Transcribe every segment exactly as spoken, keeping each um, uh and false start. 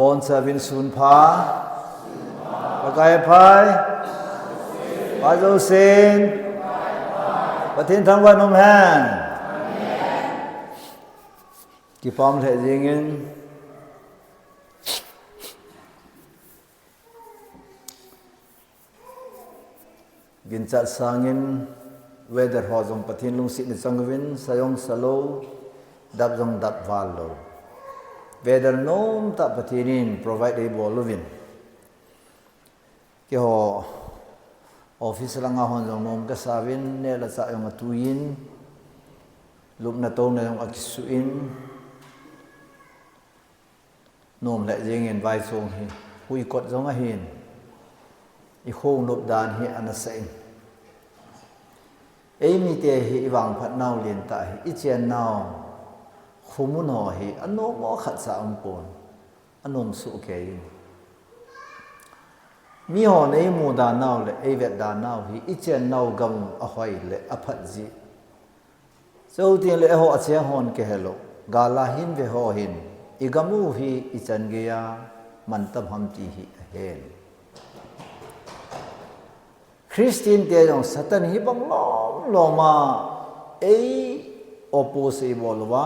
Boncha uvin sun pha. Pakai phai. Pha jousen. Pathen thangvah in um hen. Kipah lheh jengin. Ginchat sangin weather ho jong Pathen lungsetna chang uvin, sa jong sa lou, dap jong dap val lou. Weather nomtah Pathen in provide eibol uvin. Keiho office langa hon jong nom kasa uvin, neh le chah jong atuiyin, lupna touna jong akisuh in, nom lheh jengin vaichong hi, huikot jong ahin, i khonop dan hi ana sah in. Eimite hi i vangphat nau lentah hi, i chennau khomun ho hi, anom mo khatcha umpon, anom sohkei in. Mihon eimu dan nau le eivet dan nau hi, i chennau gam ahoi le aphat jeh. Chuteng le eiho acheng hon kihelou, gal a hin ve ho hin, i gam u hi ichan geiya mantam ham ti hi ahen. Christian te jong Satan hi bang lom lom a ei oppose eibol uva,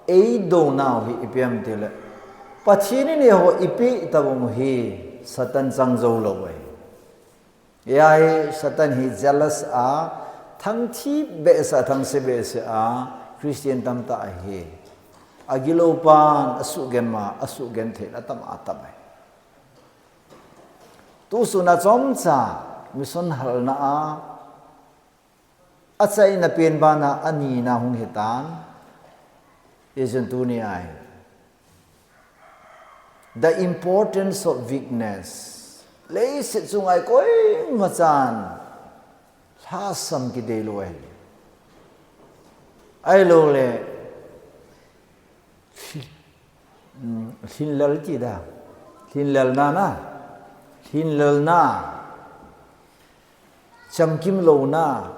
eidounau hi ipi ham itile, Pathen in eiho eipeh tauvin hi Satan chang jou lou ahi. Hiche Satan hi jealous a, thangthip behseh, thangse behseh a, Christian tamtah ahi. Agilou pan asuhgenma, asuhgenthei atam atam ahi. Tusun a chomcha mission halna a, achaina pen bana anina hung hitan, hichun tuni ahi. The importance of weakness. Leiset chunga koima chan lhasam kidei lou ahi. Ahilouleh, lhinlel ti da. Lhinlelna na. Lhinlelna. Chamkim louna.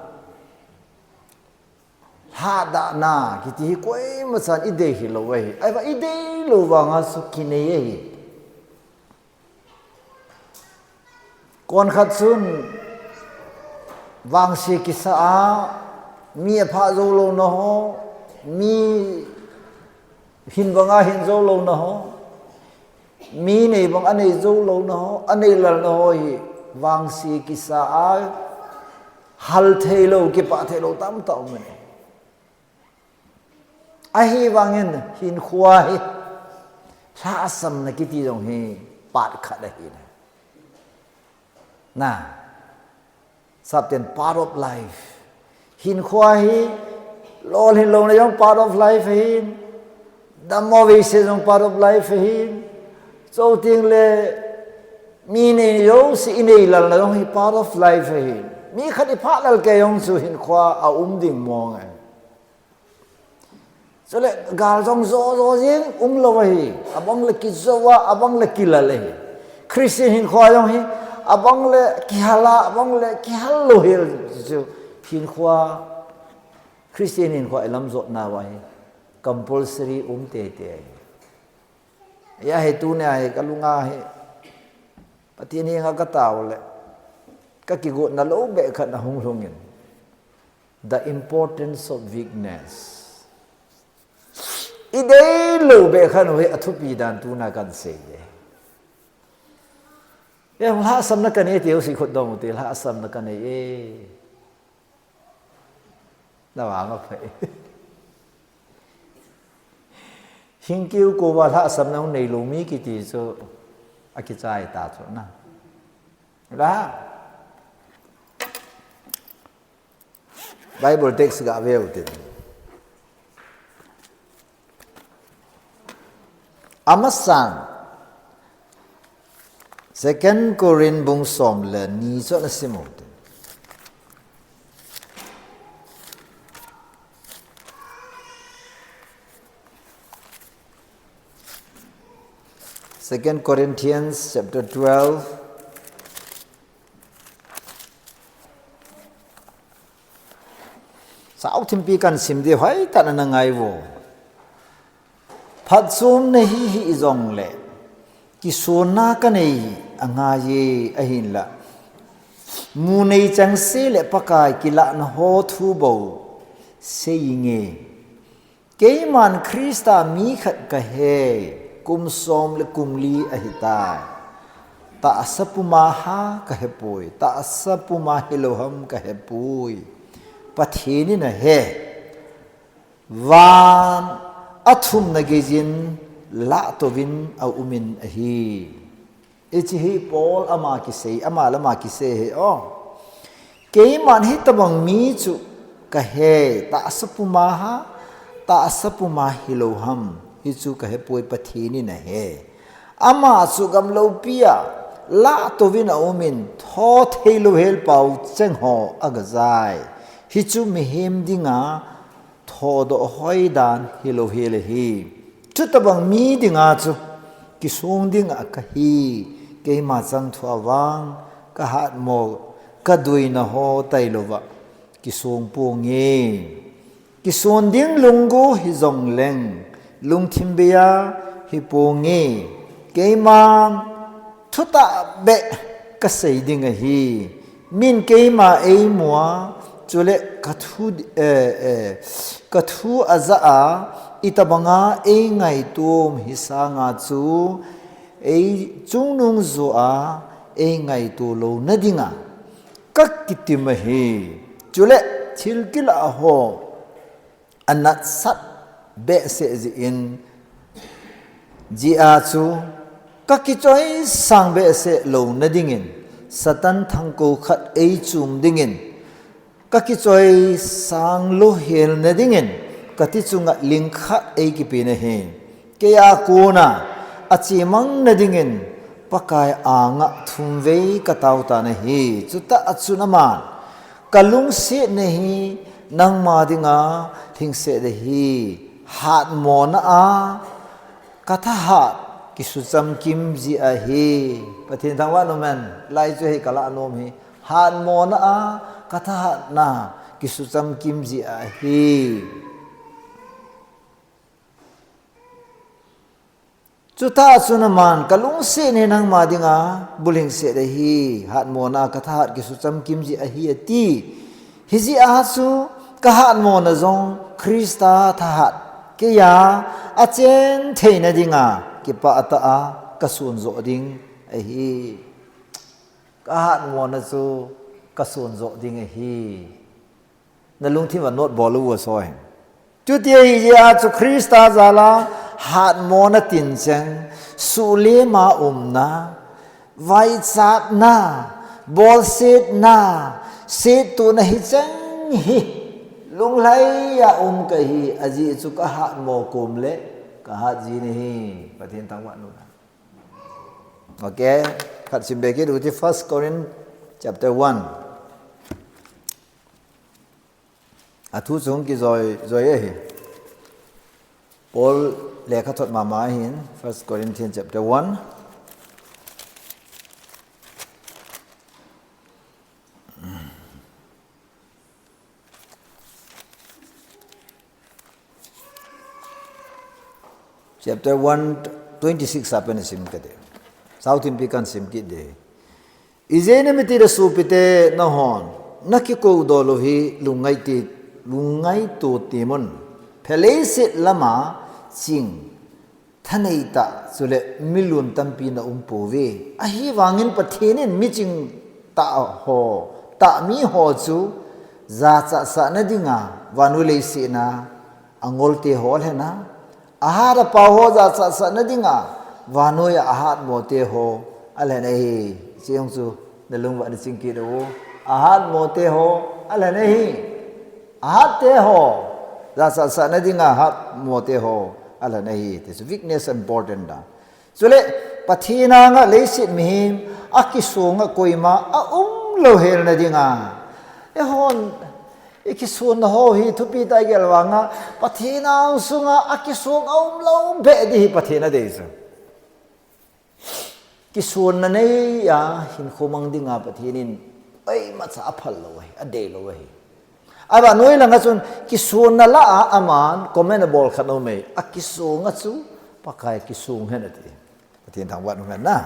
Lhadahna kiti hi koima chan idei hilou ahi. Ahivang idei lou vanga chu kinei ahi. Konkhat chun vangse kisa a, mi aphah jou louna ho, mi hin banga hin jou louna ho, mi nei bang anei jou louna ho, anei lalna ho hi vangse kisa a, hal theilou, kipah theilou tamtah um e. Ahivangin hinkho hi lhahsamna kiti jong hi part khat ahi. Na, sapten part of life. Hinkho hi lolhin louna jong part of life ahin, dammo veise jong part of life ahin, chuteng le mi nei jouse inei lalna jong hi part of life ahin. Mi khat iphah lal kei jong chu hinkho a um ding mong ahi. Chule gal jong jo jo jeng umlou ahi. Abang le kijou a, abang le kilal ahi. Christian hinkho jong hi, abang le kihal a, abang le kihal lou hel chu hinkho, Christian hinkho ilam jotna uva hi compulsory um teitei ahi. Hiche hi tunia hi kalunga hi Pathen henga katao le, kakigotna lou beh khat ahung lhungin. The importance of weakness. Idei lou beh khat u hi athupi dan tuna kansei e. E, lhahsamna kanei tiu, si khut dong u te, lhahsamna kanei e. Na vang a phai. Hing kiu ko va lhahsamna neilou mi kiti chu akichai ta chu na. La. Bible text ga veu tin. Amasan, Second Corinth bung som le ni chu nasim u tin. Second Corinthians chapter twelve. Sao thimpi kan sim di hoitah in na ngai vo. Phatchomna hi hih jongle, Kisonna kanei angaiye ahinla, mu nei chengse le Pakai kilahna ho thu bou seiinge. Keiman Christa mi khat kahi, kum som le kum li ahitai. Tahsa puma ha kahepoi, tahsa puma hilou ham kahepoi. Pathen in ahe. Van athumna geiyin lahtouvin aumin ahi. Hiche hi Paul ama kisei, ama le ama kisei ahi o. Keiman hitobang mi chu kahi, tahsa puma ha, tahsa puma hilou ham, hichu kahepoi, Pathen in ahe. Ama chu gamloupia lahtouvin aumin, tho theilou hel pao cheng ho agajai. Hichu mihem dinga thodoh hoidan hilou hel ahi. Chutobang mi dinga chu kisong dinga kahi, keima chang thua vang kahatmo, kaduina ho tailouva kisong ponge. Kison ding lunggu hijongleng, lungthim beia hiponge. Keiman thutah beh kasei ding ahi. Min keima eimua, chule kathu, eh, eh, kathu ajah a, itobanga eingaito um hisanga chu, eichungnung joh a eingaito louna dinga kakitim ahi. Chule thil kilah ho anatsat behseh jeh in, jeh a chu kakichoisang behseh louna dingin, Satan thangkou khat eichum dingin, kakichoisang louhelna dingin, kati chunga ling khat eikipen ahi. Keia kona achemangna dingin Pakai anga thumvei kataotan ahi. Chutah a chun aman, kalungsetna hi nangma dinga lhingset ahi. Hatmona a kathahat kisuchamkim jeh ahi. Pathen thangvah in umhen, lai chu hi kalah nom hi. Hatmona a kathahatna kisuchamkim jeh ahi. Chutah chun aman, kalungsetna hi nangma dinga bulhingset ahi, hatmona kathahat kisuchamkim jeh ahi ati. Hijeh a chu kahatmona jong Christa thahat keia achen theina dinga kipah tah a kason joh ding ahi. Kahatmona chu kason joh ding ahi. Nalungthim a note bol uvo sohin. Chuti ahijeh a chu Christa jal a hatmona tincheng, suhlema umna, vaichatna, bolsetna, settona hicheng hi lunglhai a um kahi, ajeh chu kahatmo kom le kahat jin ahi. Pathen thangvah in. Okay, khat simbe kit uti, First Corinth chapter one. Athu chung kijoi, joi ahi. Paul lekhathot mama ahin, First Corinthians chapter one. Chapter one twenty-six a pen sim kate. Sauthipi kasim kit de. Ijeh inem itile sopite nahon, nakikou dol u hi lungngai ti, lungngaito temun. Phe leiset lama ching, thanei tah, chule milun tampi naum pouve. Ahivangin Pathen in miching tah ho, tah mi ho chu jachat sahna dinga vannoi leiset a angolte ho alhen a, ahat apao ho jachat sahna dinga vannoi a ahatmo te ho alhen ahi. Hiche jong chu nalungvah in ching kit u. Ahatmo te ho alhen ahi. Ahat te ho, jachat sahna dinga ahatmo te ho alhen ahi. Ti chu weakness important da. Chule, Pathen anga leiset mihem akisonga koima aum louhelna dinga, eihon ikisonna ho hi thupi tah igel vanga, Pathen angsunga akisong aum lou beh ding hi Pathen adei chu. Kisonna nei a hinkho mang dinga Pathen in imacha aphal lou ahi, adei lou ahi. Ahivang noi langa chun kisonna lah a aman comment abol khat aume, akisonga chu Pakai kisong hen ati. Pathen thangvah in umhen na.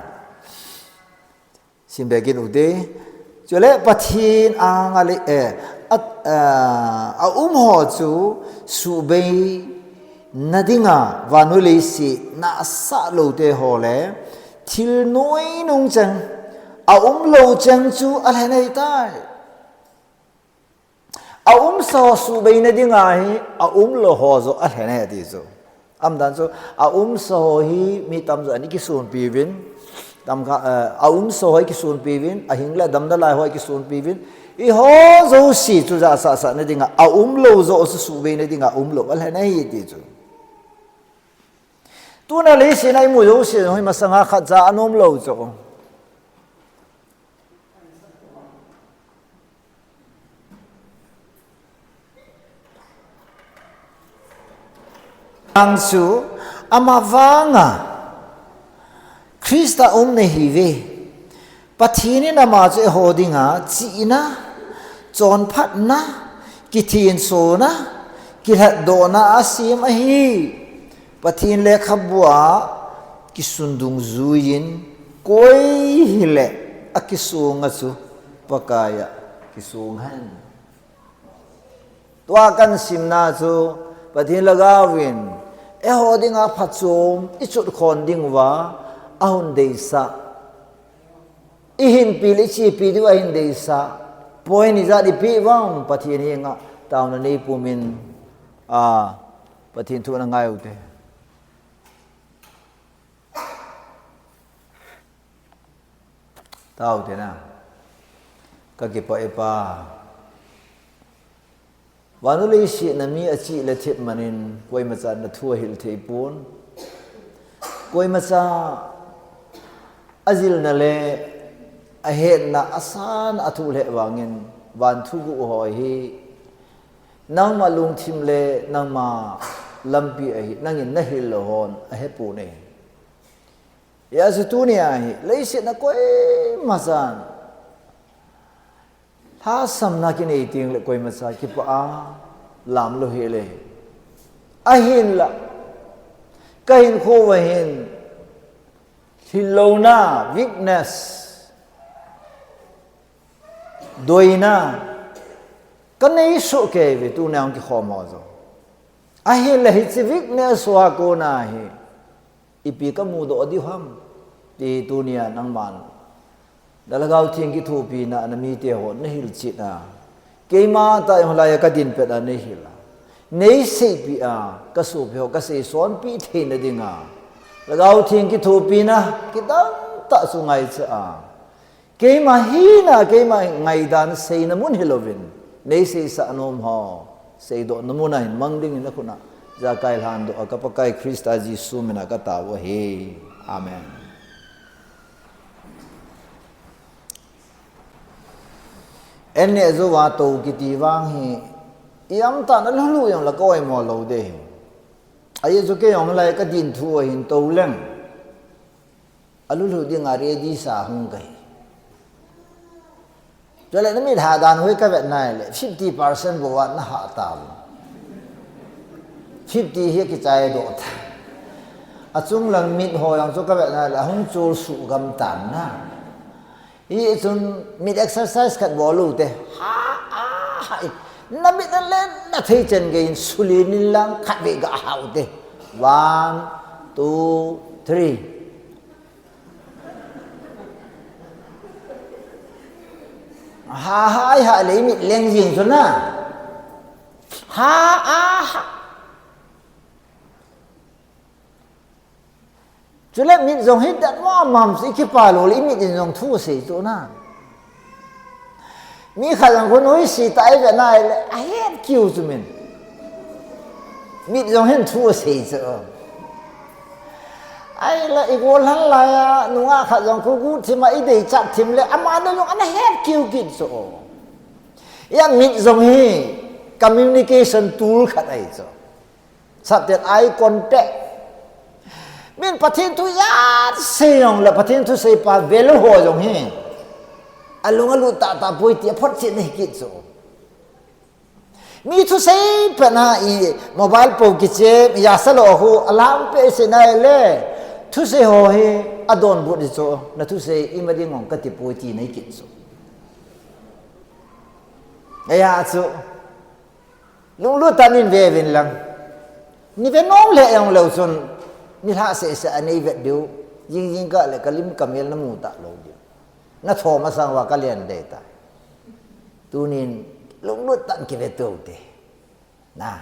Simbe kit ute. Chule Pathen anga le, eh, a, a, a um ho chu suhbei na dinga vannoi leiset nahsah loute ho le thil noi nung cheng, a um lou cheng chu alhen ahitai. A umsa ho suhbei na dinga hi, a um lou ho joh alhen ahi ati chu. Aumdan chu, a umsa ho hi mi tamjo in i kisonpi uvin, tamkhat, eh, a umsa ho i kisonpi uvin, ahing le damna lai ho i kisonpi uvin, i ho jouse chu jahsah sah na dinga, a um lou joh chu suhbei na dinga, a um lou alhen ahi ati chu. Tuna leiset a i mu jouse hi masanga khat cha a nom lou chu. Ang chu ama vanga Christa um na hiuve. Pathen in ama chu eiho dinga chihna, chonphatna, kithensona, kilhatdohna a asem ahi. Pathen lekhabua kisun dungjuiyin koi hile akisonga chu Pakaiya kisong hen. Tua kahin simna chu Pathen lhagaovin eiho dinga phachom i chotkhom diuva ahung deisah. I hinpi le i chepi diuva ahin deisah. Point ijat i peh uvem Pathen henga taona nei pumin a Pathen thu ana ngai ute. Tao te na. Ka kipah e Pa. Vannoi leiset a mi achih le thep manin koimacha na thu ahil thei pon. Koimacha ajilna le ahetna asan a thu le vangin van thuguh ho hi nangma lungthim le nangma lampi ahi, nangin nahil lou hon ahepon e. Hijeh chun tunia hi leiset a koimachan lhasamna kinei teng le koimacha kipah a lam lou hel e. Ahinla kahinkho uva hin lhillouna, weakness, doina kanei soh kei uve tunia hung kikhom ho jong. Ahinla hiche weakness ho a kona hi ipi kamudoh diu ham ti tunia nangman na Lhagao Theng kithopina a na mite ho nahil chet a, keima tah jong hilai a kadin pet a neihil a, neiseipeh a, kasopi ho kaseisonpeh theina dinga Lhagao Theng kithopina kidang tah chu ngaicha a, keima hina, keima ngaidan seina mun hilouvin, neiseisah nom ho seidohna mun a hin mang dingin nakhut a jakai lhandoh a ka Pakai Christa Jesu mina katao u ahi. Amen. An neh jouva tou kiti vang hi, i-am tah in alhulhu jongle ka oimo lou ding ahi. Ajeh chu kei jong lai kadin thu ahin tou leng alhulhu dinga ready sa hung kahi. Chule namit hah dan hoi kavet nai le fifty percent bou a nahah tauvin. Fifty hi akichaidoh ta. Achung lang mit ho jong chu kavet nai le ahung chol suhgam tan na. Hichun mit exercise khat bol u te. Ha, a, ha, i. Namit nalen na thei chen geiyin sulin in lang khatvei ga ha u te. One, two, three. Ha, ha, i ha le i mit leng jing chu na. Ha, a, ha. Chule mit jong hi dat mo mam chu i kipah lou le i mit in jong thu asei chu na. Mi khat jong khun hoise tah i vet nai le ahet kiu chu min. Mit jong hin thu asei chu. Ahile i gollhang lai a nungah khat jong khu guhthim a i deichat thim le ama jong ana het kiu kit chu. Hia mit jong hi communication tool khat ahi chu. Sapten eye contact. Min Pathen thu ijat sei jongle Pathen thuseipa value ho jong hi alung alut tahtah poi ti aphotchetna hi kit chu. Mi thusei pet a i mobile pou kichem, ijat sa lou khu alam peh sei nai le Thusei ho hi adonbut hi chu, na thusei ima ding ong kati poi ti nei kit chu. Eia chu, lunglut tah in ve uvin lang. Nei ve nom le jong leu chun, nei lhah seh seh a nei vet diu. Jing jing kah le ka lim ka mel na mu talou diu. Na thom masang uva ka len dei tai. Tunin lunglut tah in kive tou te. Na.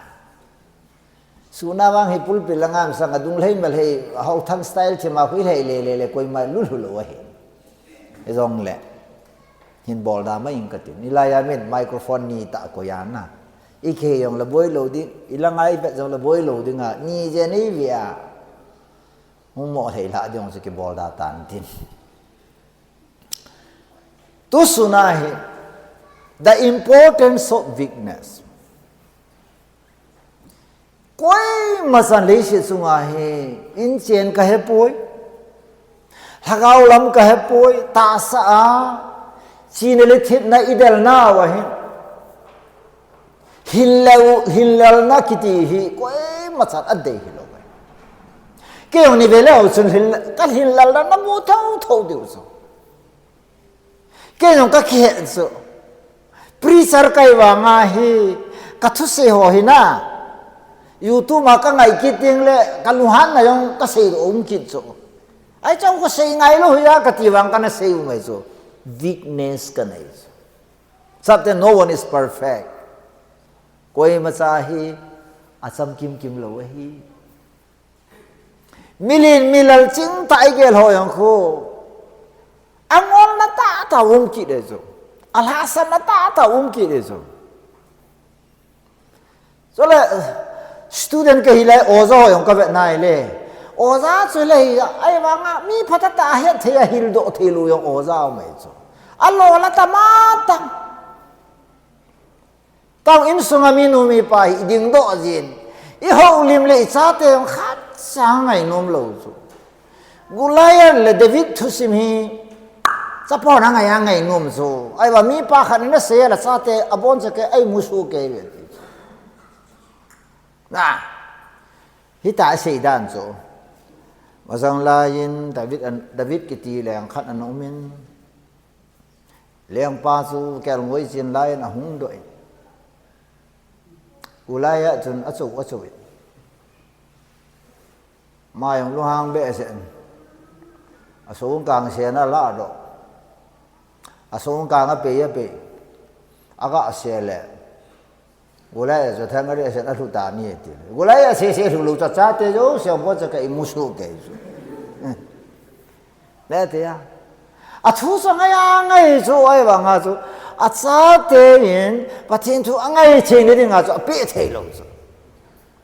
Suna vang hi pulpit langa masang a dung lhei ma lhei, a hou thang style thim a hui lhei le le le koima lulhu lou ahi. Hijong le. Hin bol da mai ing kati. Nei laiya min microphone ni ta koi a na. I kihei jong le boi lou ding, i langa i vet jong le boi lou ding a, ni je nei ve a. Hung mo lhei lhah ding chu kibol da tan tin. Tu suna hi, the importance of weakness. Koima chan leiset chunga hi, inchen ka he poi, lhagao lam ka he poi, tahsa a, china le thepna i del nauva hi. Hin lel, hin lelna kiti hi koima chan adei hilou ve. Kei jong nei ve leu chun hin, ka hin lelna na mu thotho diu chu. Kei jong ka kihe chu. Preacher ka hi vanga hi ka thusei ho hi na. YouTube a ka ngai kit ding le ka lunghanna jong ka sei um kit chu. Ahi chu ka sei ngai lou hi a kati vang ka na sei u mai chu. Weakness ka nei chu. Chate, no one is perfect. Koima cha hi achamkim kim lou ahi. Milen milal ching tah i gel ho jong khu. Angolna tah tah um kit e chu. Alhahsamna tah tah um kit e chu. Chule, student ka hi lai, oja ho jong ka vet nai le. Oja chu le hi, ahi vanga, mi phatah tah a het thei a hildoh thei lou jong oja um e chu. Alo la tama tang. Tang insunga minu mipa hi i dingdoh jin. I houlim le i chate jong khat cha ngainom lou chu. Goliath le David thusim hi chapang a ngai a ngainom chu. Ahi vang mipa khat in asei le chate abon cha kei a imu soh kei ve ti chu. Na. Hita asei dan chu. Masang laiyin David an, David kiti leng khat ana um in. Lengpa chu kelngoi chin laiyin ahung doh in. Goliath chun acho acho in. Ama jong lunghang behseh in. Asongkang sen alah doh. Asongkang apei apei. Aga se le. Goliath chu thang ari asen alhu ta ni ti. Goliath se se lhu lou cha chate jouse abon cha kei a imu soh kei chu. Nete a. Athu chu angai angai chu ahi vanga chu. Achate in Pathen thu angai thei na dinga chu apeh thei lou chu.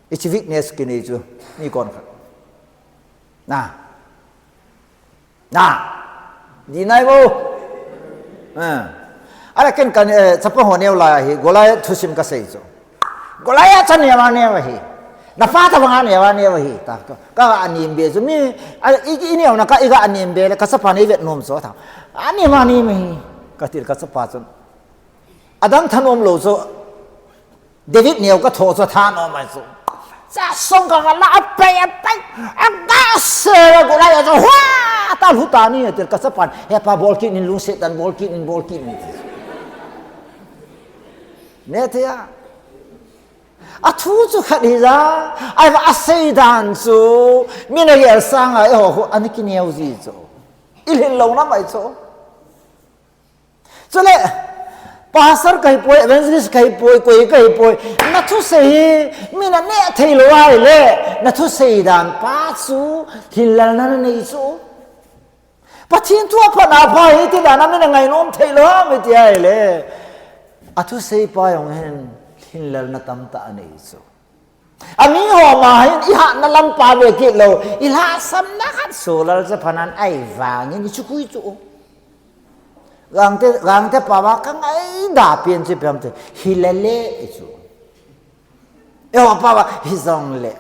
Hiche weakness kinei chu. Mi kon khat. Na. Na. Di nai bo. Eh. Ala ken kan, eh, chapang ho neo lai hi, Goliath thusim ka sei chu. Goliath cha neo a neo hi. Na pa tabang a neo a neo hi. Ta ka, ka anem be chu mi, a, i, i neo na ka, i ga anem be le, ka chapa nei vet nom chu ta. Anem a nem hi. Ka til ka chapa chun. Adang thanom lou chu. David neo ka tho chu thanom mai chu. Cha songkang ala apei, apei. Aga se Goliath chu hua ta lhu ta ni ti ka chapan. He pa bol kit in lungset dan bol kit in bol kit in. Nete a. Athu chu khat hi ja. Ahi vang asei dan chu. Min agel sanga eiho khu ana kineo ji chu. I lhin louna mai chu. Chule, pastor ka hi poi, evangelist ka hi poi, koi ka hi poi, na thusei hi, min aneh thei lou ahile, na thusei dan pa chu, hinlalna na nei chu. Pathen thu aphatna pha hi, ti dan a min angainom thei lou ham, ti ahile. Athusei pa jong hin, hinlalna tamtah anei chu. Amiho ma hin i hatna lam pa ve kit lou, i lhahsamna khat solal chapang in ahi vangin i chukhui chu. Gangte, Gangte pao a ka ngaida pen chu ipi ham ti, hilele i chu. Eiho pao a hijong le.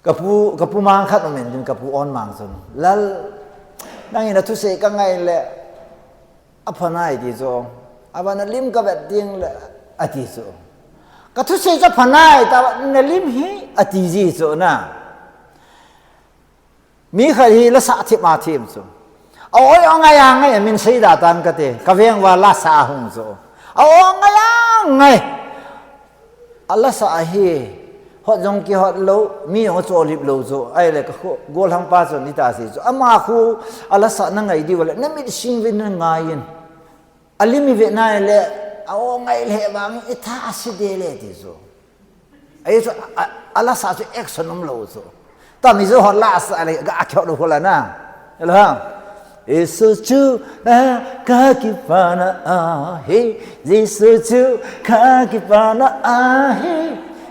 Ka pu, ka pu mang khat um in tin, ka pu on mang chun, Lal, nangin na thusei ka ngai le, apha nai ti chu, aban a lim ka vet ding le, ati chu. Ka thusei chu apha nai, ta na lim hi, ati ji chu na. Mi khat hi lasa thim a thim chu. A oi a ngai a ngai a min sei da tan ka ti. Ka veng uva lasa a hung chu. A oi a ngai a ngai. A lasa a hi hot jong kihot lou, mi jong a cholhip lou chu. Ahile ka khu, golhang pa chun hiti asei chu. Ama khu a lasa na ngai diu le, na mit sing uvin na ngai in. A lim i ve nai le, a oi ngai le vang i tha a si de le ti chu. Ahi chu, a, a lasa chu action um lou chu. Ta mi chu hot lasa le, ga a kyo do hola na. Hello ha. Jesu chu, a, ka kipana ahi. Jesu chu, ka kipana ahi.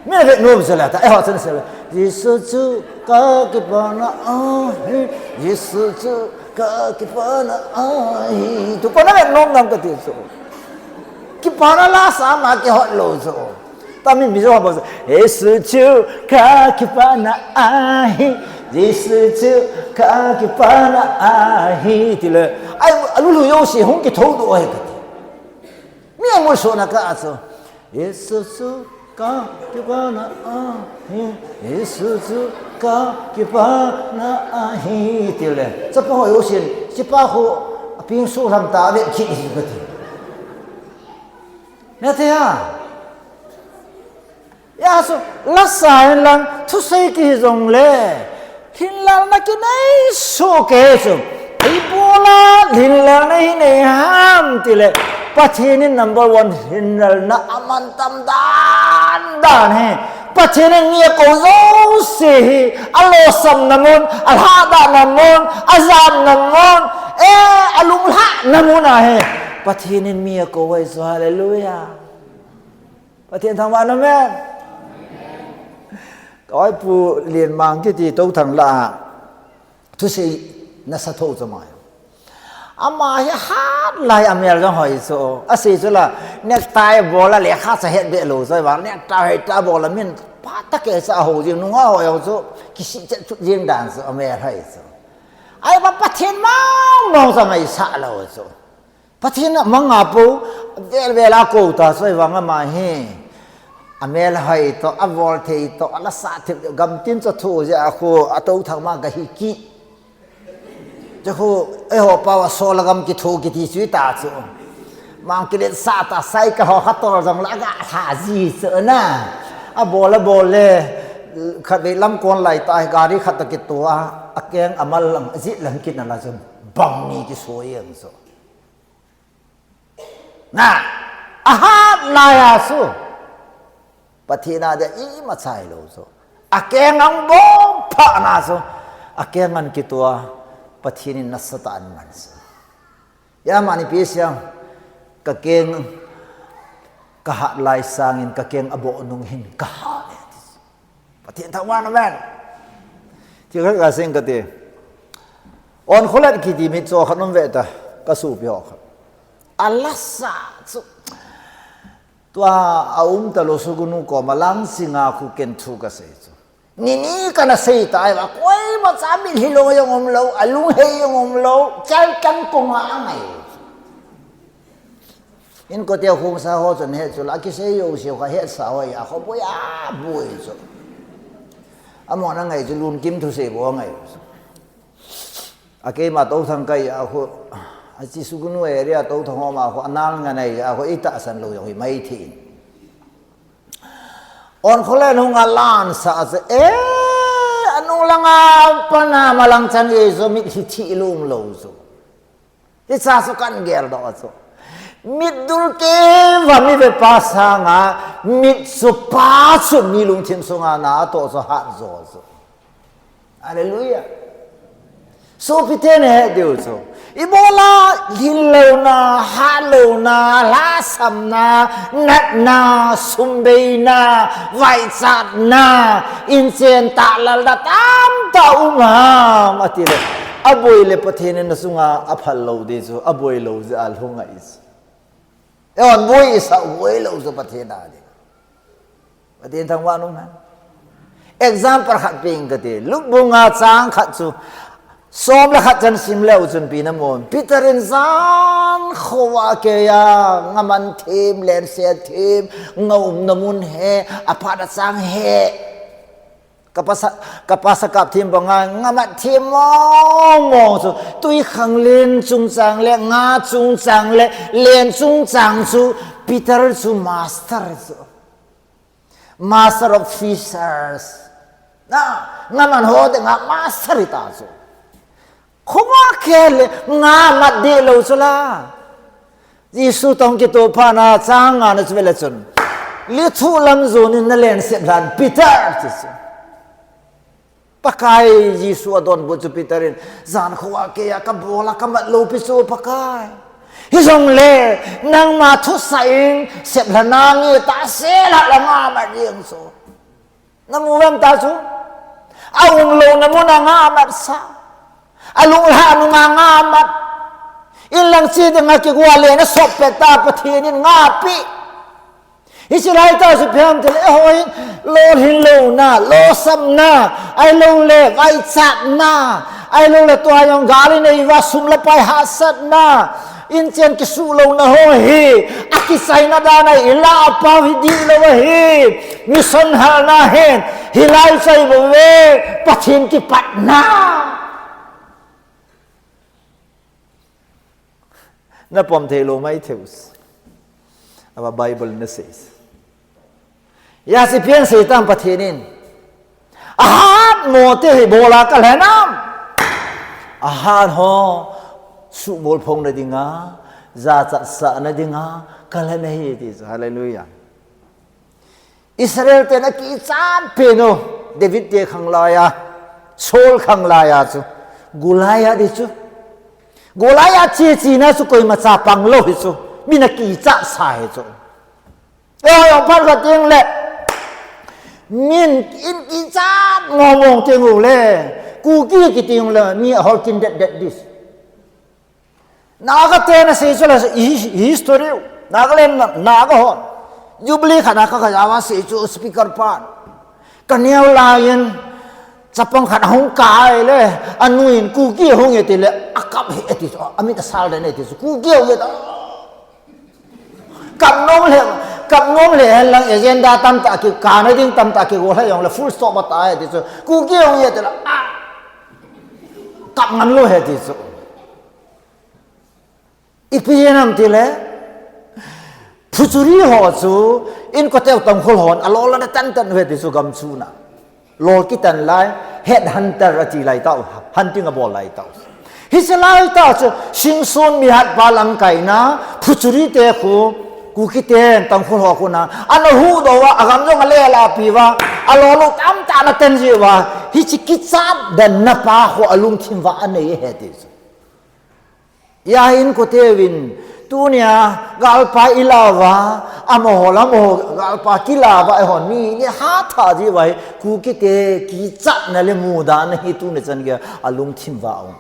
Mi ve nom chu la ta, eh, hot chu na se. Jesu chu, ka kipana ahi. Jesu chu, ka kipana ahi. Tu ko na ve nom nam ka ti chu. Kipana lasa ma kihot lou chu. Ta mi mi jo ba. Jesu chu ka kipana ahi. Jesu chu ka kipana ahi. Ti le. Ai, a lulu jouse hung kitho doh ahi ka ti. Mi a ngol so na ka a chu. Jesu chu ka kipana ahi. Jesu chu ka kipana ahi. Ti le. Chapa ho jousen. Chapa ho a ping su lam ta ve ki ka ti. Na te ha. Ya chu, lasa hen lang, thusei kihi jong le, lhinlelna kinei soh kei chu. Ibola lhinlelna hi nei ham ti le, Pathen in number one lhinlelna a man tam dan dan hi. Pathen in mi a kou jouse hi, a losam na mun, a lhahdah na mun, a jam na mun, eh, a lunglhah na mun a hi. Pathen in mi a kou ahi chu, hallelujah. Pathen thangvah in, amen. Ka oi pu Lianmang kiti Touthang la a thusei nasa tho chu mai. Ama hi hat lai a mel jong hoi chu. A sei chu la necktie bol a lekha cha het be lou chu vang necktie hoi ta bol a min pha ta ke cha ho jing nunga hoi ho chu kisih chet chu jing dan chu a mel hoi chu. Ai ba Pathen mong mong cha ngaisah lou chu. Pathen a manga pou, vel vel a kou ta, soi vang ama hi. A mel hoi toh, a vol thei toh, a lasa thei, gamtin chu thu jeh a khu, a Touthang ma ka hi ki. Chu khu, eiho pao a sol a gam kitho kiti chu ta chu. Mang kilet sa ta, cycle ho khat tol jong la ga tha ji chu na. A bol a bol le, khatvei lam kon lai ta, gari khat toh kitua, a keng a mal lang, a jit lang kit na la chu, bang ni kisoi ang chu. Na, a hat lai a chu. Pathen a dia ima chai lou chu. A keng ang bong pha na chu. A keng an kitua. Pathen in nasatah in man chu. Ya mani pi siang. Ka keng ka hat lai sangin ka keng a boh nung hin ka hat e. Pathen thangvah in, amen. Ti khat ka sing ka ti. Onkholet kiti mitcho khat um ve ta, ka sopi ho khat. A lasa chu. Tua a um ta lou sugunu koma lang singa khu ken thu ka sei chu. Nini kana sei ta ai va, koima cha mitlhi lou jong um lou, a lunghei jong um lou, chal kan kong a ngai. Inkote khongsa ho chun he chu la kisei jouse kha hetsa ho a kho boi a boi chu. Amahon angai chu Lunkim thusei bou angai chu. A keima Touthang kai a khu, a chi Sugnu area Touthang ho ma khu, a nal ngan ai a khu, i tahsan lou jong hi mai thei. Onkholet nunga lan sa chu, eh, a nung langa pana malang chan ei chu mitlhi thi lum lou chu. Hicha chu kan gel doh chu. Mitdul kei va mi ve pa sanga, mit chu pa chu mi lungthim sunga na a toh chu hat jo chu. Hallelujah. Sopite na he diu chu. Ibola lhin louna, hat louna, lhasamna, natna, sumbeina, vaichatna, inchen tahlelna tamtah um ham, ati le. Aboi le Pathen in na sunga aphal lou di chu, aboi lou jeh a lhung ahi chu. Eihon boi isah u boi lou chu Pathen a di. Pathen thangvah in um hen. Example khat peng kate, Luke bung nga chang khat chu, Som le khat chan sim leu chun ipi na mu em? Peter in jan khovah a kei a, nga man thim, lenset thim, nga umna mun hi, aphat achang hi. Ka pasa, ka pasa kap thim banga, nga mat thim mong mong chu, twikhanglen chungchang le, nga chungchang le, len chungchang chu, Peter chu master chu. Master of fishers. Na, nga man ho dinga master hita chu. Khovah a kei le nga mat deh lou chu la. Jesu toh kitoh phat na chang nga na chu vele chun. Lithuh lam jon in na lenset lhan Peter, ti chu. Pakai Jesu adonbut chu Peter in, jan khovah a kei a ka bol a ka mat lou pi chu Pakai. Hijongle, nangma thusah in, seplhah nange tahsa lah la nga mat jeng chu. Na mu vem ta chu? A um louna mun a nga mat sa. A lunglhah nunga nga mat. In lang chi dinga kigua le na sop pet ta Pathen in nga pe. Hiche lai tah chu ipi ham tile, eiho hin lolhin louna, losapna, ahilouleh vaichatna, ahilouleh tua jong gal in eiva sum le pai hahsatna, inchen kisuh louna ho hi, akichaina dan a ilah a pau hi dihlou ahi, mission halna hin, hilai chu ahi bouve, Pathen kipatna. Na pom thei lou maithei u. Ava Bible in asei. Hijeh a ipi asei tam Pathen in. Ahatmo te hi bol a ka lhen am? Ahat ho suhmol phong na dinga, jachat sah na dinga, ka lhen ahi ti chu. Hallelujah. Israel ten akichat pen u, David te khang lai a, Saul khang lai a chu, Goliath hi chu. Goliath che china chu koima cha pang lou hi chu, min akichat sa hi chu. Eiho jong phat khat teng le, min in kichat mong mong teng u le, Kuki kiti u le, mi ahol kin det det ding. Naga ten asei chu la hi-, history u. Nagaland na, Naga hon. Jubilee khat a ka, ka jawa sei chu speaker pan. Ka neo lai in chapang khat ahung kai le, anu in Kuki ahung e ti le, akap e ti chu, amit asal den e ti chu, Kuki ahung e ta. Kap nom le, kap nom le, hen lang agenda tamtah ki, kana ding tamtah ki, go la jong le full stop ata e ti chu, Kuki ahung e ti le, ah. Kap ngam lou e ti chu. Ipi hinam tile, Phuchuri ho chu, inkote u Tangkhul hon, alol ana tan tan u e ti chu gam chuna. Lol kitan lai, head hunter ati lai tau, hunting abol lai tau. Hiche lai tau chu, Singson mihat pa lamkaina, Phuchuri te khu, Kuki ten, Tangkhul ho khu na, ana huhdoh uva, agam jong alel a api uva, alol u tamtah ana tan ji uva, hiche kichat den na pa khu alungthim uva anei e ti chu. Hijeh in kote uvin, tunia galpa ila uva, amaho le amaho galpa kila uva, eihon mi ni hatha ji uva hi, Kuki te kichatna le mudahna hi tuni chan geiya alungthim uva aum.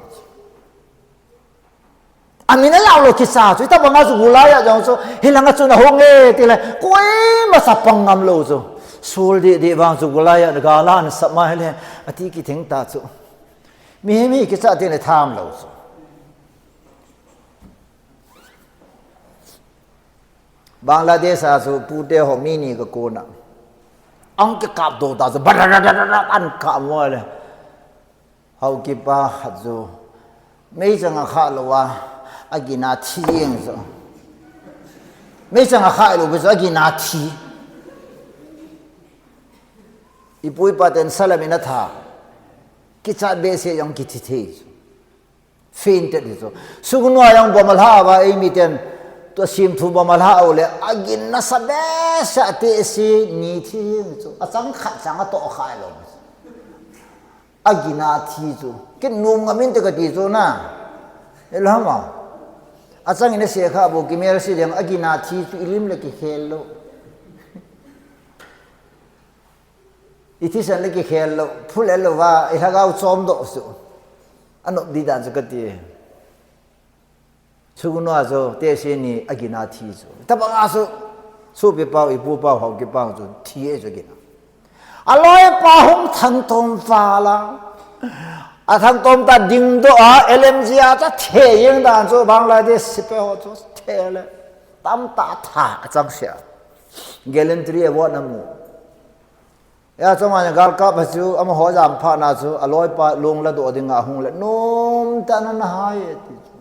Amin alau lou kichat chu, hitobanga chu Goliath jong chu, hilanga chu ahung e ti le, koima chapang ngam lou chu. Sul deh deh vang chu Goliath gal ana sap mai le, ati kithing ta chu. Mihem hi kichat teng le tham lou chu. Bangladesh a chu pute ho mi ni ka kona. Ahung kikap doh ta chu, ba da da da da da, an kap mo le. Haokip pa khat chu, meichang akhah lou a, agin a thi jeng chu. Meichang akhah lou pi chu, agin a thi. Ipu ipa ten salam in atha. Kichat behseh jong kithi thei chu. Fainted hi chu. Sugnu a jong bomb alha uva, eimi ten, tua simthu bomb alha u le, agin nasa behseh a tehse ni thi jeng chu. Achang khat chang atoh khai lou. Agin a thi chu. Kit nom ngam inte kati chu na. Elhama. Achang in ase kha bou kimelse jeng, agin a thi chu ilim le kikhel lou. Ithisan le kikhel lou, phulel lou va, ilhagao chom doh chu. Anop ding dan chu kati. Sugnu a chu, tehse ni agin a thi chu. Tabang a chu, sopi pau, ipu pau, Haokip pau chu, thi e chu agin a. Aloipa hung thangtom vala. Athang tom ta dingdoh a, L M G a cha the jeng dan chu Bangladesh sepai ho chu the le. Tamtah tha achang sia. Gallantry Award amu. Hia chunga galkap a chu amaho jam phat na chu aloipa long ladoh dinga ahung le, "Nomtah na nahai e," ti chu.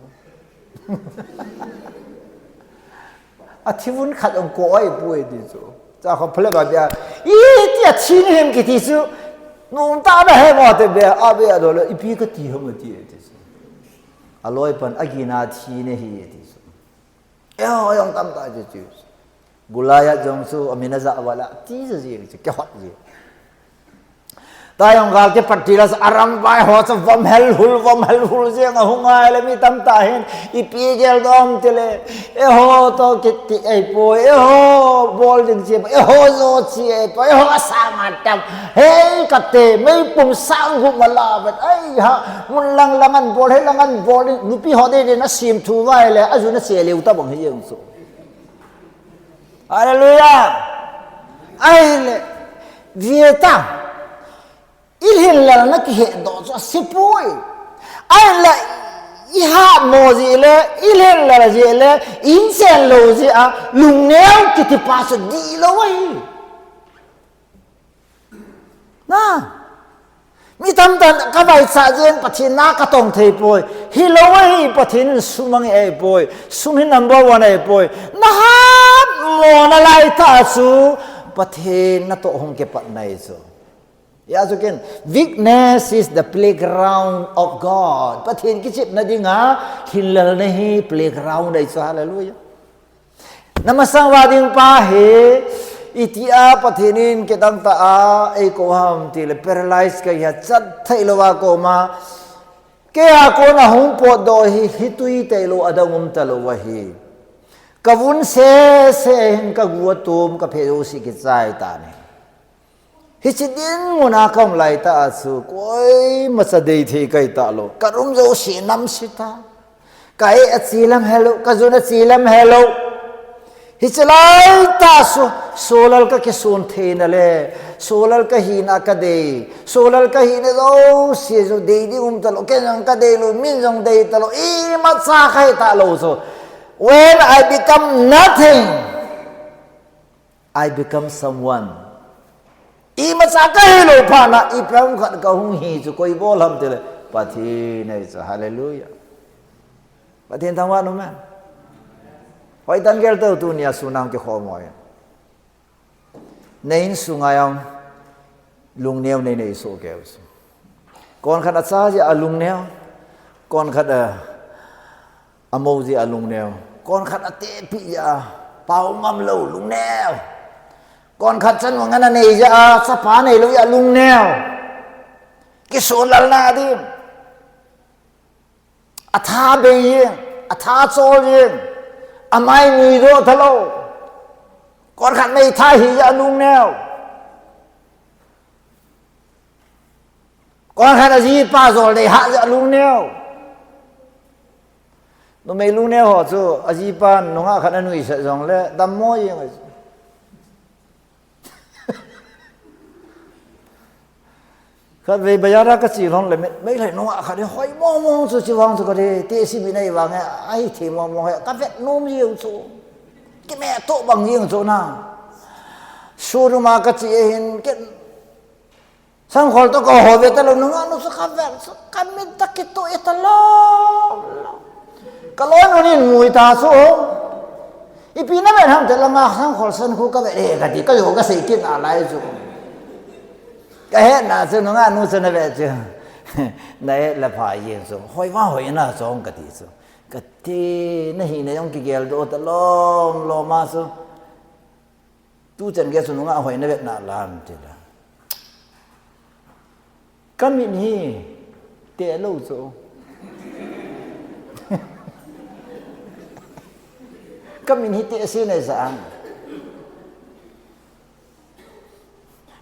Athi vun khat ong ko ai pu e ti chu. Cha kho phale ba bia. "Iti athi nahi em?" kiti chu. "Nomtah nahi mo," ti bia. Abe adol le, "Ipi kati ham?" ati e ti chu. Aloipan, "Agina thi nahi," ati chu. "Eiho jong tamtah," ti chu. Goliath jong chu amin aja vala, ti ja jeng chu, kihot jeng. Tua jong gal kipat tila chu aramvai ho chu vom helhul, vom helhul jeng ahung ngai le mi tamtah hin, "Ipi geldoh ham?" tile, "Eiho toh kiti ahipoi, eiho bol ding chi ahipoi, eiho jo chi ahipoi, eiho asang atam, hei kate, meipum sang gup ma la vet, ai ha, mun lang lang an bol, hei lang an bol ding, nupi ho dei dei na sim thu vai le, aju na che leu tabang hi jeng chu." Hallelujah. Ahile, veta. I lhinlel na kihe doh chu asipoi. Ahile, i hatmo jeh le, i lhinlel jeh le, i inchen lou jeh a, lungneo kiti pa chu dihlou ahi. Na. Mi tamtah in ka vaicha jeng, Pathen na ka tong thei poi. Hilou ahi, Pathen in sum ange ahipoi. Sum hi number one ahipoi. Na hatmo na laitah chu Pathen natoh hung kipat na ahi chu. Hia chu ken, weakness is the playground of God. Pathen kichepna dinga, lhinlelna hi playground ahi chu, hallelujah. Na masang uva ding pa hi, itia Pathen in kidang tah a eikou ham tile paralyze kahi a, chat theilou a koma, keiya kona hung potdoh hi, hitui tailou a dang um talou ahi. Ka vun sese hin ka gu atom, ka phe jouse kichai tan ahi. Hiche dinmun a ka um laitah a chu, koimacha dei thei kahi talou. Ka room jouse namse tan. Ka eh ache lam helou, ka jun ache lam helou. Hiche laitah chu, solal ka kisun theina le, solal ka hina ka dei, solal ka hina jouse chu dei ding um talou, ken jong ka deilou, min jong dei talou, imacha kahi talou chu. When I become nothing, I become someone. Imacha kahilou phat na, ipi ham khat kahung hi chu koi bol ham tile, Pathen ahi chu, hallelujah. Pathen thangvah in um hen. Hoitah in gel tau, tunia sun nang kikhom u ahi. Na insunga jong lungneo nei nei soh kei u chu. Konkhat acha jeh a lungneo, konkhat a, amou jeh a lungneo, konkhat atehpi jeh a pao ngam lou lungneo, konkhat chanu ngen anei jeh a chapa neilou jeh a lungneo. Kisunlal na ding. Atha bei jeng, atha chol jeng, amai muidoh talou. Konkhat meitha hi jeh a lungneo. Konkhat ajipa jol dei hah jeh a lungneo. Numei lungneo ho chu ajipan nungah khat anuisat jongle dammo jeng ahi. Khatvei bazar a kache lhon le, mei, meilhei nungah khat hi hoi mong mong chu, chuvang chu kati, tehse bit nei vang hi, ahithei mong mong hi, kavet nom jeng chu. Kimeh toh bang jeng chu na. Showroom a kache ahin, ken sangkhol toh kaho ve talou, nungah nu chu kavet chu, kamit toh kitoh e talou. Kaloinun in mui ta chu. Ipi navet ham tile, nga sangkhol san khu kavet e kati, kajo kasei kit nalai chu. Kahetna chu nungah nu chu navet chu. Nahet le pha jeng chu. Hoi vang hoi na chong kati chu. Kati, nahina jong kigeldoh talom lom a chu. Tuchan gei chu nungah hoi navet nalai ham tile. Kamit hi tehlou chu. Kamit hi tehse nei sa an.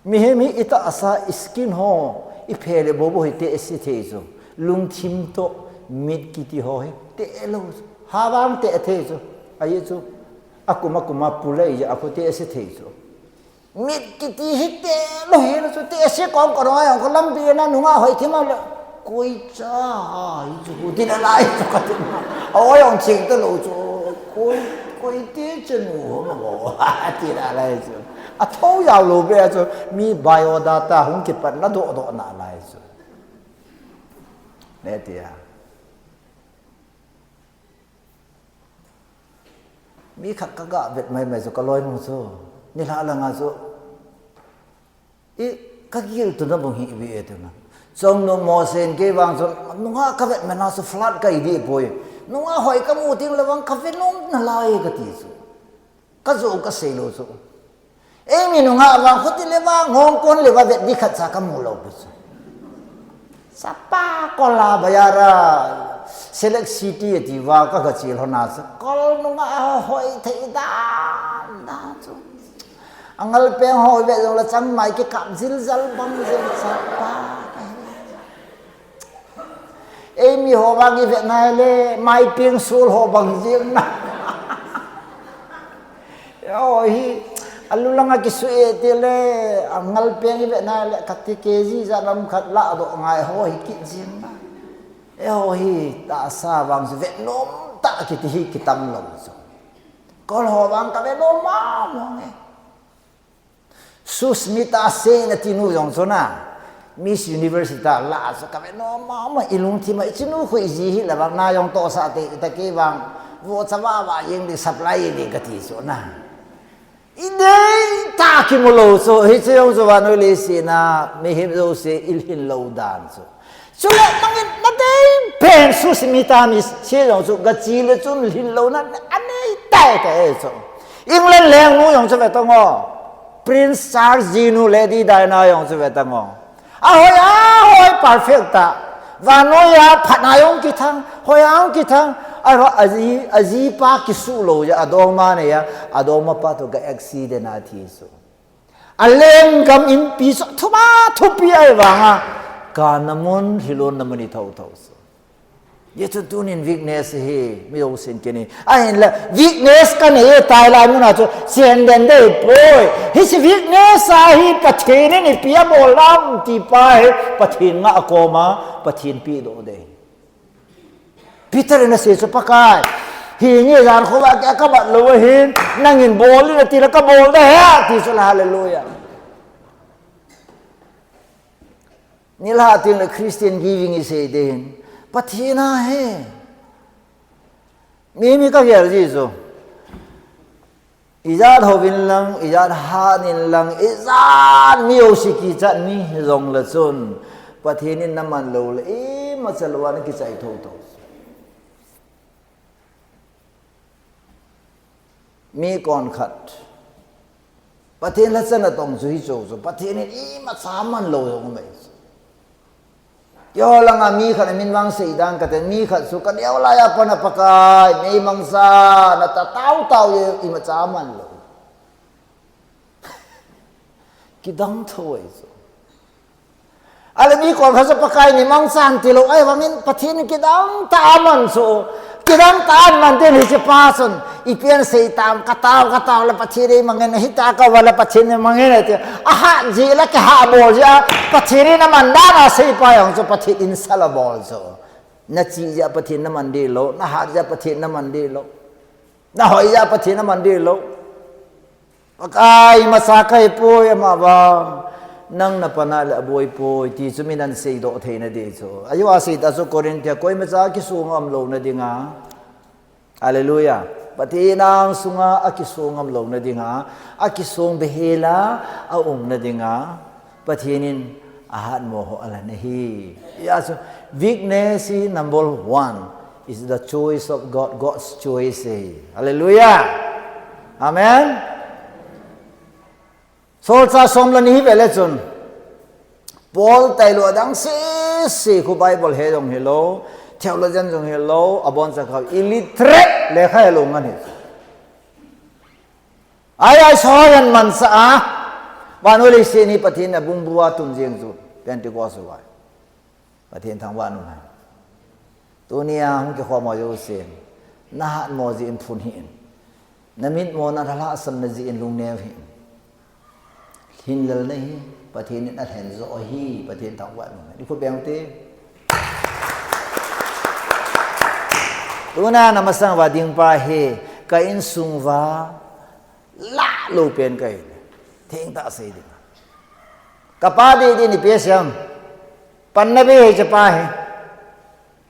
Mihem hi itahsa, skin ho, iphe le bobo hi tehse thei chu. Lungthim toh mit kiti ho hi tehlou chu. Havang teh thei chu. Ahi chu. Akum akum a pulei jeh a khu tehse thei chu. Mit kiti hi tehlou hilou chu, tehse kong kong a jong khu lampi a nungah hoi thim a le. Koi cha ha, hi chu, ti nalai chu ka ti. A oi ong ching ta lo chu, koi, koi te chanu ho ma bo, ti nalai chu. A tho yau lo be chu, mi biodata hung kipat na do do nalai chu. Ne tia. Mi khat ka ga vet mai mai chu ka loi nung chu. Ni la la nga chu. I ka gil tu na bung hi bi e tu na. Chong no mo sen ke bang chu. Nunga ka vet mai na chu flat ka i di poi. Nunga hoi ka mu ting la bang ka vet nom nalai ka ti chu. Ka zo ka sei lo chu. Ei mi nunga vang khuti le va, ngong kon le va vet di khat cha ka mu lo pu chu. Sapa kola bayara, Select City ti va ka ga chil hona chu. Kol nunga hoi thei dan, dan chu. Angal peng hoi vet jong la chang mai ki kap zil zal bang zil sapa. Ei mi ho bang i vet na le, mai ping sul ho bang zil na. Yo hi, alu langa kisu e ti le, angal peng i vet na le, kati ke ji za lam khat la do ngai ho hi kit zil na. E ho hi, ta sa bang vet nom ta kiti hi kitam lo chu. Kol ho bang ka vet nom ma mo nge. Susmita Sen ati nu jong chu na. Miss Universe ta la chu ka ve nom ma ma i lungthim a i chinu khu i ji hi la bang na jong to sa te ta ke bang. Vo cha va va yeng di supply yeng di ka ti chu na. I dei ta ki mu lo chu hi che jong chu va noi le si na mi him jo se i lhin lo dan chu. Chule mangin na dei pen Susmita mi se jong chu ga chi le chun lhin lo na a nei tai tai chu. England leng nu jong chu ve tong o. Prince Charles ji nu Lady Diana jong chu ve tong o. A hoi a hoi perfect ta. Vanoi a phat na jong kithang, hoi a jong kithang. A ro a ji a ji pa kisu lo ja a dong ma ne ya, a dong ma pa to ga accident a thi su. A lenggam inpi chu thuma thupi ahi vanga, kana mun, lhilonna mun i thotho chu. Hichu tunin weakness hi, mi jousen kini. Ahinla, weakness kanei tai lai muna chu, chen den dei poi. Hiche weakness a hi Pathen in ipi abol ham ti pa hi, Pathen ngah a koma, Pathen pehdoh dei. Peter in asei chu, Pakai, hi nge jan khovah kei a kabat lou ahin, nangin bol in ati le kabol ding ahi, ti chu la, hallelujah. Nilhah teng le Christian giving isei ding ahin, Pathen a ahi. Mi mi kagel ji chu. Ijat hou in lang, ijat hat in lang, ijat mi jouse kichat mi hijong le chun, Pathen in naman lou le, imacha lou a nakichai thotho. Mi kon khat. Pathen lhacha natong chu hichu chu. Pathen in imacha aman lou jong umei chu. Keiho langa mi khat amin vang seidan kate, mi khat chu kaneo laiya pat a Pakai, neimangcha, nata taotao jeh in imacha aman lou. Kidang tho ahi chu. Ahile mi kon khat chu Pakai neimangchan tilou, ahivangin Pathen in kidang tah a aman chu. Kidang tah a aman ding hiche pa chun. Ipi asei tam, katao, katao le Pathen in eimangin, hita kaum le Pathen in eimangin ati. Ahat jeh le kihah bol jeh a, Pathen in aman dan a asei pa jong chu Pathen in insult abol chu. Nache jeh a Pathen naman ding lou, nahat jeh a Pathen naman ding lou. Nahoi jeh a Pathen naman ding lou. Pakai, imacha kahi poi, ama vang nang napan a le aboi poi, ti chu min ahin seidoh theina ding chu. Ajo asei ta chu Corinth a, koimacha akisong ngam louna dinga. Hallelujah. Pathen angsunga akisong ngam louna dinga, akisong behel a aumna dinga, Pathen in ahatmo ho alan ahi. Hijeh chun, weakness hi number one is the choice of God, God's choice ahi. Hallelujah. Amen. Solchah som le ni hi ve le chun, Paul tailou adang sese khu Bible he jong hilou, theologian jong hilou, aboncha kha illiterate, lekha helou ngen ahi. Ai, ai, soh ahin mansa a. Vannoi leiset hi Pathen in abungbu a tun jeng chu, Pentecost uva. Pathen thangvah in um hen. Tunia hung kikhom ho jousen, nahatmo jeh in phun hih in. Namitmo na, nalhahsamna jeh in lungneo hih in. Hinlelna hi Pathen in alhen joh ahi, Pathen thangvah in um hen. I khut beng ute. Tuna na masang uva ding pa hi, ka insung uva lah lou pen kahi. Thengtah sei ding. Ka pa didi ni pe siam. Panna be hi chapa hi.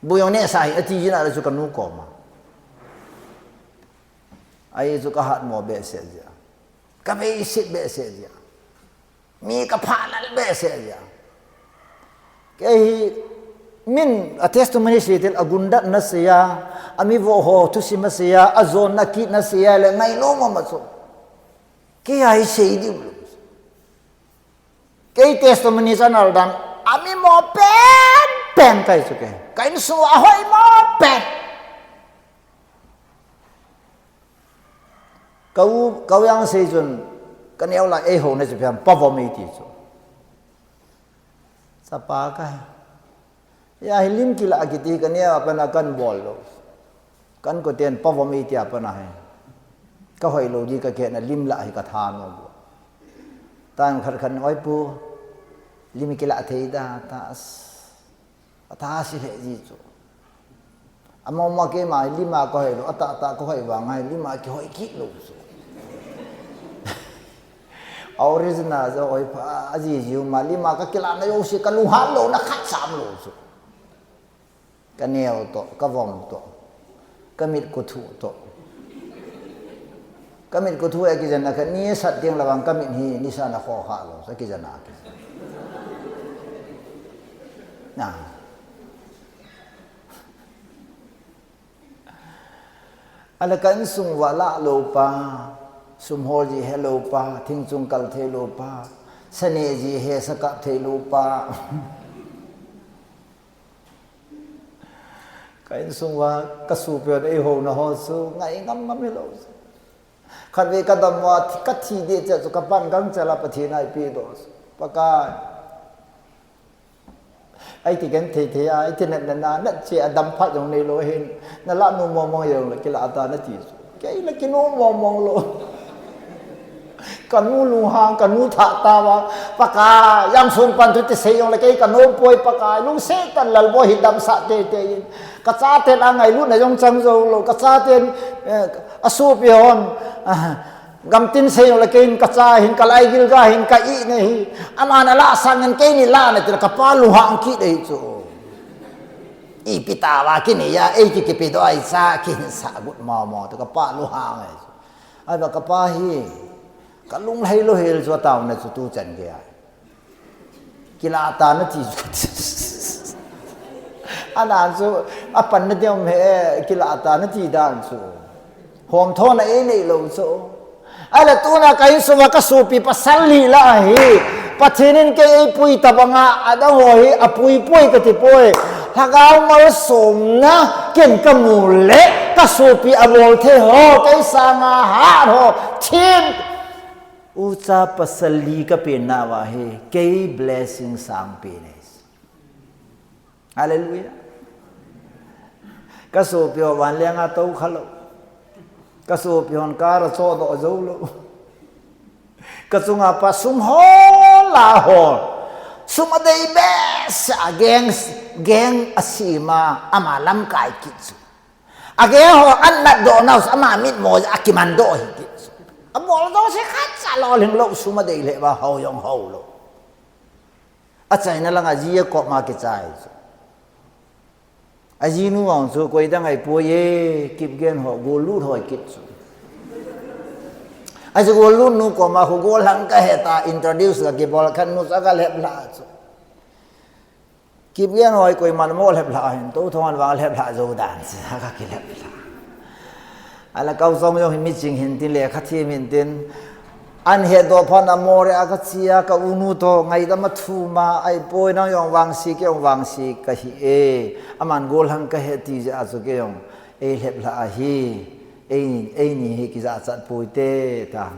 Bu jong neh sa hi, ati jin a le chu ka nu koma. Ahi chu ka hatmo behseh jia. Ka beisit behseh jia. Mi ka phalal behseh jia. Kei hi min a testimony sei til a gundatna sei a, a mi voh ho thusim a sei a, a jonna kitna sei a le ngainom mama chu. Kei a hi sei diu lou. Kei testimony channel dan a mi mo pen pen kahi chu kei. Ka insung a hoimo pen. Ka u, ka u jang sei chun, ka neo la ei ho na chu phiam, pa vom ei ti chu. Chapa kahi. Hia hi lim kila kiti ka neo a pat na kan bol lou. Kan ko ten pa vom ei ti a pat na hi. Ka hoilou di ka kehna lim la hi ka thanom. Tan khat khat oi pu, lim kila thei da, ta as. Atha si lheh ji chu. Among ma keima lima ka hoi lou, atah tah ka hoi vang a lima kihoi kit lou chu. A original jo hoi pha, aji jiu ma lima ka kilah na jouse ka lunghan louna khat sam lou chu. Ka neo toh, ka vom toh. Ka mit kothu toh. Ka mit kothu a kijen a khat ni sat ding la vang ka mit hi nisa na kho kha lou, sa kijen a kijen. Na. Ala ka insung uva lah lou pa, sum hol ji he lou pa, thing chung kal thei lou pa, sa neh ji he sa kap thei lou pa. Ka insung uva ka sopi hon ei houna ho chu ngai ngam ngam hilou. Khatvei ka dam uva thi, ka thi ding cheh chu ka pan gang cheh la Pathen a ei pedoh chu. Pakai. Ei ti genthei thei a, ei ti nat nat na, nat cheh a dam phat jong neilou hin. Na lah nom mong mong jong le kilah ta na ti chu. Kei la kinom mong mong lou. Ka nu lunghang, ka nu thah tauva, Pakai, jangsun pan thu ti sei jong le kei ka nom poi Pakai, lungset tah in Lalboi hi damsah teitei in. Ka chaten a ngailutna jong chang jou lou, ka chaten, eh, a sopi hon, ah, gamtin sei jong le kei in ka cha hin, ka laigil ga hin, ka ih na hi. Aman alah sangin keini lah na ti le ka pa lunghang kit ahi chu. Ipi tauva kini a, ei ki kipedoh ahi cha, kihin sa gut mong mong ti ka pa lunghang ahi chu. Ahivang ka pa hi, ka lunglhai lou hel chu a taona chu tuchan gei a. Kilah ta na ti chu. Anan chu, a panna ding um he, kilah ta na ti dan chu. Hom thona ei neilou chu. Ahile tuna ka insung uva ka sopi pasal li la hi. Pathen in kei ei pui tabang a, adang ho hi apui poi ka ti poi. Lhagao malsomna ken ka mu le ka sopi abol thei ho, kei sanga hat ho, thim ucha pasal li ka pen nauva hi, kei blessing sang pen ahi. Hallelujah. Ka sopi ho vanleng a tou kha lou. Ka sopi hon car a chohdoh jou lou. Ka chunga pa sum hol a hol. Sum adei behseh a geng, geng a sem a, ama lamkai kit chu. A geng ho an natdoh nau chu ama mitmo a kimandoh hi kit chu. Abol jouse khatcha lolhing lou, sum adei lheh uva hou jong hou lou. Achaina langa ji a kop ma kichai chu. Ajinu vang chu koi dang ahipoi e, Kipgen ho, gollut ho kit chu. Achu gollut nu koma khu golhang ka he ta, introduce ka kibol khan nu chu aka lhep lha chu. Kipgen ho hi koiman mo lhep lha hin, tou thongan vang lhep lha jou dan chu, aka kilhep lha. Ala kau song jong hi miching hin tin, lekha thiem hin tin. An hetdoh phat a Moreh a ka che a, ka unu toh ngaidam a thum a, ahipoi nang jong vangse, kei jong vangse ka hi e. Aman golhang ka he ti jeh a chu kei jong ei lhep lha ahi. Ei, eini hi kijachat poi te ta.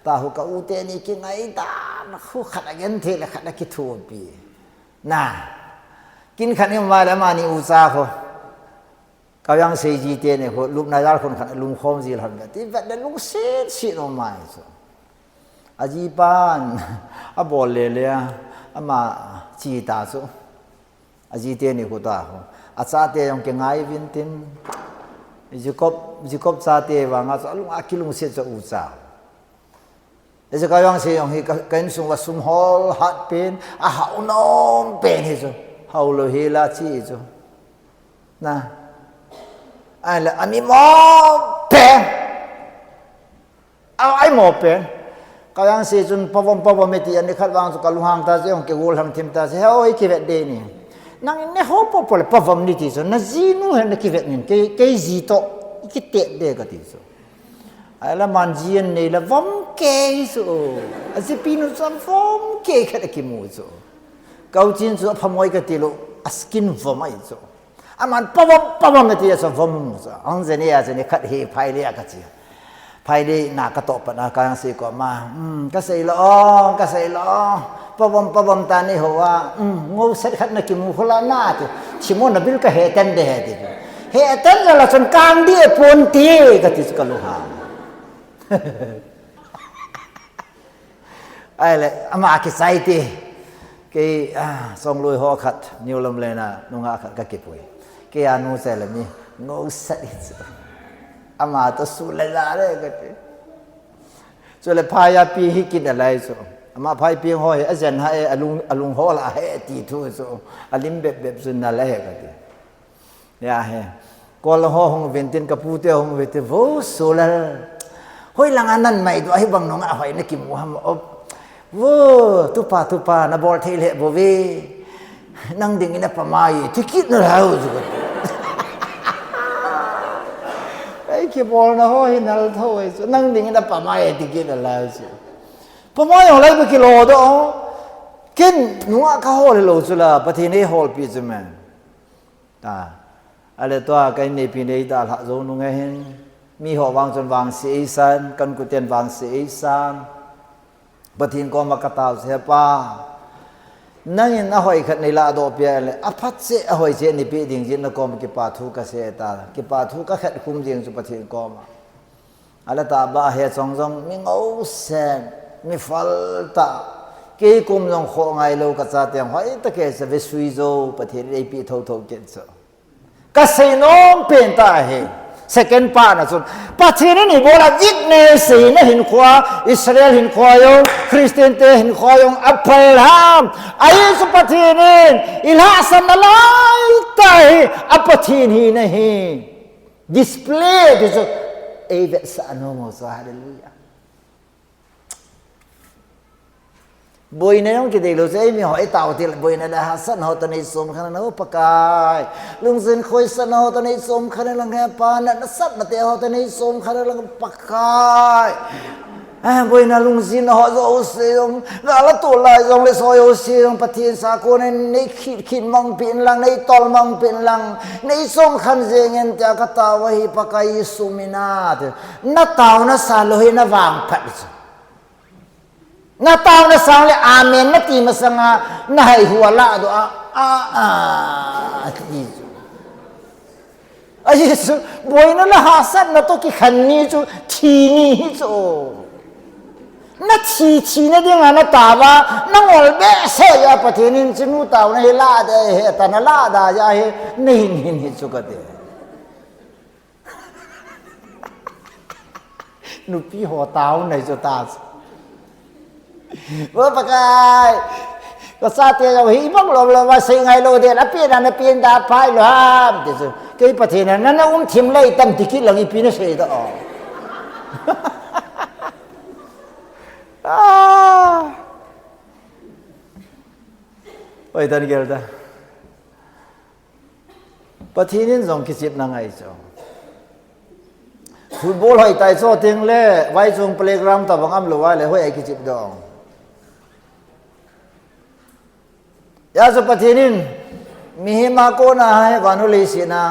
Tahu ka u teni kingaidan, khu khat a genthei le khat a kithopi. Na. Kin khat ni mai le amani ucha khu. Ka vang sei ji teni khu, lupna jal khun khat lungkhom ji lhon ka. Ti vet le lungset set um mai chu. Ajipan, abol le le a, ama che ta chu. Aji teni khu ta khu. Achate jong kingai uvin tin. Jacob, Jacob chate vanga chu alung akilungset chu ucha. Hezekiah vangse jong hi ka, ka insung uva sum hol hat pen, ahao nom pen hi chu. Hao lou hi la chi chu. Na. Ahile, ami mo pen. A, ai mo pen. Ka vangse chun pavom, pavom iti ani khat vang chu ka lunghang ta chu, jong kigol ham thim ta chu, he oi kivet de ni. Nang ne ho po po le pavom ni ti chu, na jinu he na kivet nin, kei, kei ji toh, i kitet de kati chu. Ahile man ji an nei le vom kei chu. Ajipi nu chu vom kei khat akimu chu. Ka u chin chu aphamoi kati lou, a skin vom ahi chu. Aman pavom, pavom ati chu vom chu. Ang jeni a jeni khat hi phaile a kachi. Phaile na katoh pat a ka vangse koma, hmm, kasei lou, kasei lou. Pavom, pavom ta ni ho a, hmm, ngou set khat na kimu khula na ti. Chimo na bil kahe ten de he ti. He ten jala chun kang di e pon ti, kati chu ka lunghang. Ahile, ama kichai ti. Kei, ah, Songlui ho khat, New Lamlen a, nungah khat kakipui. Kei a nu chai le mi, ngou set hi chu. Ama toh su le ja le kati. Chule phai a pi hi kit a lai chu. Ama phai pi ho hi, ajen ha e, alung, alung ho la he ti thu chu. Alim bep bep chu na la he kati. Ya he. Kol ho hung uvin tin, ka pu te hung uvin tin, vo Solal. Hoi langa nan mai doh ahi bang nunga hoi na kimu ham op. Vo, tupa, tupa, na bol thei le bou ve. Nang dingin apa mai, ti kit na lau chu. Ai kibolna ho hi nal tho ai chu. Nang dingin apa mai, ti kit na lau chu. Pa mai ho lai ba kilo doh. Ken nunga ka hol lou chu la, Pathen ei holpi chu me. Ta. Ahile tua ka inneipi nei dalhah jou nung ahin. Mi ho vang chun vangse eisan, ka inkoten vangse eisan. Pathen koma katao chu, He Pa, nangin ahoi khat nei ladoh peh le, aphat cheh, ahoi cheh nei peh ding jeh in na koma kipa thu kasei ta. Kipa thu kakhetkhum jeng chu Pathen koma. Ahile tah ba he chong jong mi ngou set, mi phal tah. Kei kum jong khoh ngai lou ka chate jong hoitah kei chu vesui jou, Pathen in eipeh thotho kit chu. Kasei nom pen tah ahi. Second part na chun, Pathen in ibola weakness hi na hinkhoa, Israel hinkhoa jong, Christian te hinkhoa jong aphal ham. Ahi chu Pathen in ilhahsamna lai tah hi, a Pathen hina hi display ti chu eivetsah nom u chu, hallelujah. Boina jong kidei lou chu, eimi ho itao til, boina le hahsatna ho toh nei chom khen lang, O Pakai. Lungjin khoisatna ho toh nei chom khen lang, He Pa, natna satna te ho toh nei chom khen lang, Pakai. Eh, boina lungjin ho jouse jong, gal a tol lai jongle, soh jouse jong Pathen sakon in nei khit khit mang peh in lang, nei tol mang peh in lang, nei chom khen jeng in tia katao ahi Pakai Jesu mina ti. Na taona san lou hi na vangphat chu. Na taona sang le amen nati masanga na haihua ladoh a, a, a, ati chu. Ahi chu, boina le hahsatna toh kikhen ni chu, thi ni hi chu. Na thi, thina dinga na taova, na ngol behseh a Pathen in chunu taona hi lade, he ta na lada ja hi, na hin hin hi chu kati. Nupi ho taona hi chu ta chu. O Pakai, ka chate jong hi bang lom lom a sei ngai lou den, apen a na pen da phai lou ham, ti chu. Kei Pathen a, na na um thim lei tam ti kit lang ipi na sei ta o. Ah. Oi, tan gel ta. Pathen in jong kichepna ngai chu. Football hoi tai chu teng le, vai chung playground tabang um lou vai le, hoi a kichep dong. Hijeh chun Pathen in, mihem a kona hi vannoi leiset a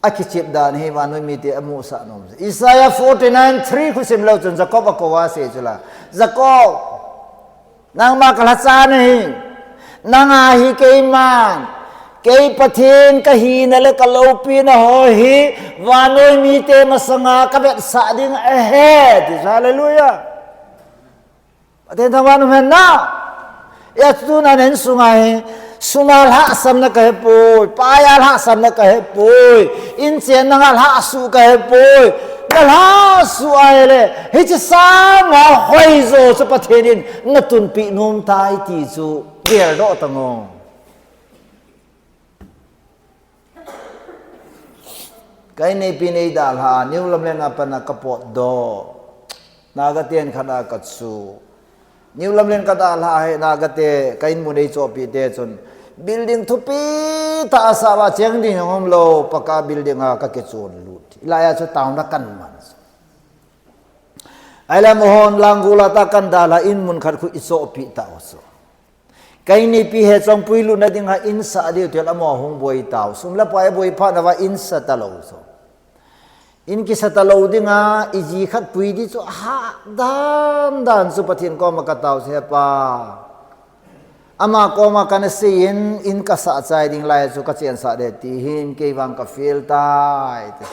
akichep dan hi vannoi mite amusah nom. Isaiah forty-nine three khu sim leu chun Jacob a kou a asei chu la. Jacob, nangma ka lhacha nahi. Nanga hi keiman, kei Pathen kahina le kaloupina ho hi vannoi mite masanga kavetsah ding ahi. Ti chu, hallelujah. Pathen thangvah in umhen na. Hijeh chun tuna nang sunga hi, Sum a lhahsamna kahepoi, pai a lhahsamna kahepoi, in chenna a lhahsuh kahepoi, nalhahsuh ahile, hiche sanga hoijo chu Pathen in natunpeh nom tai ti chu geldoh tang o. Ka inneipi neidalhah a, New Lamlen a pat a kapotdoh. Naga ten khat a kachu. New Lamlen kadalhah a hi Naga te, ka inmun eichohpeh te chun, building thupi tah asah uva cheng ding jong umlou, paka building a kakichon lut. Hilai a chu town a kaman. Ahile amahon Langol a tah a kadalhah a, inmun khat khu eichohpeh tau chu. Ka inneipi hi chongpui lutna dinga in sah diu tile amaho hung boi tau. Sum le pai boi phat uva in sa talou chu. In kisa talou dinga, iji khat pui ding chu ahah dan dan chu Pathen koma katao chu, He Pa, ama koma kana seiyin, in kasah chai ding lai chu kachensah ding ti hin, kei vang ka fail tai, ti.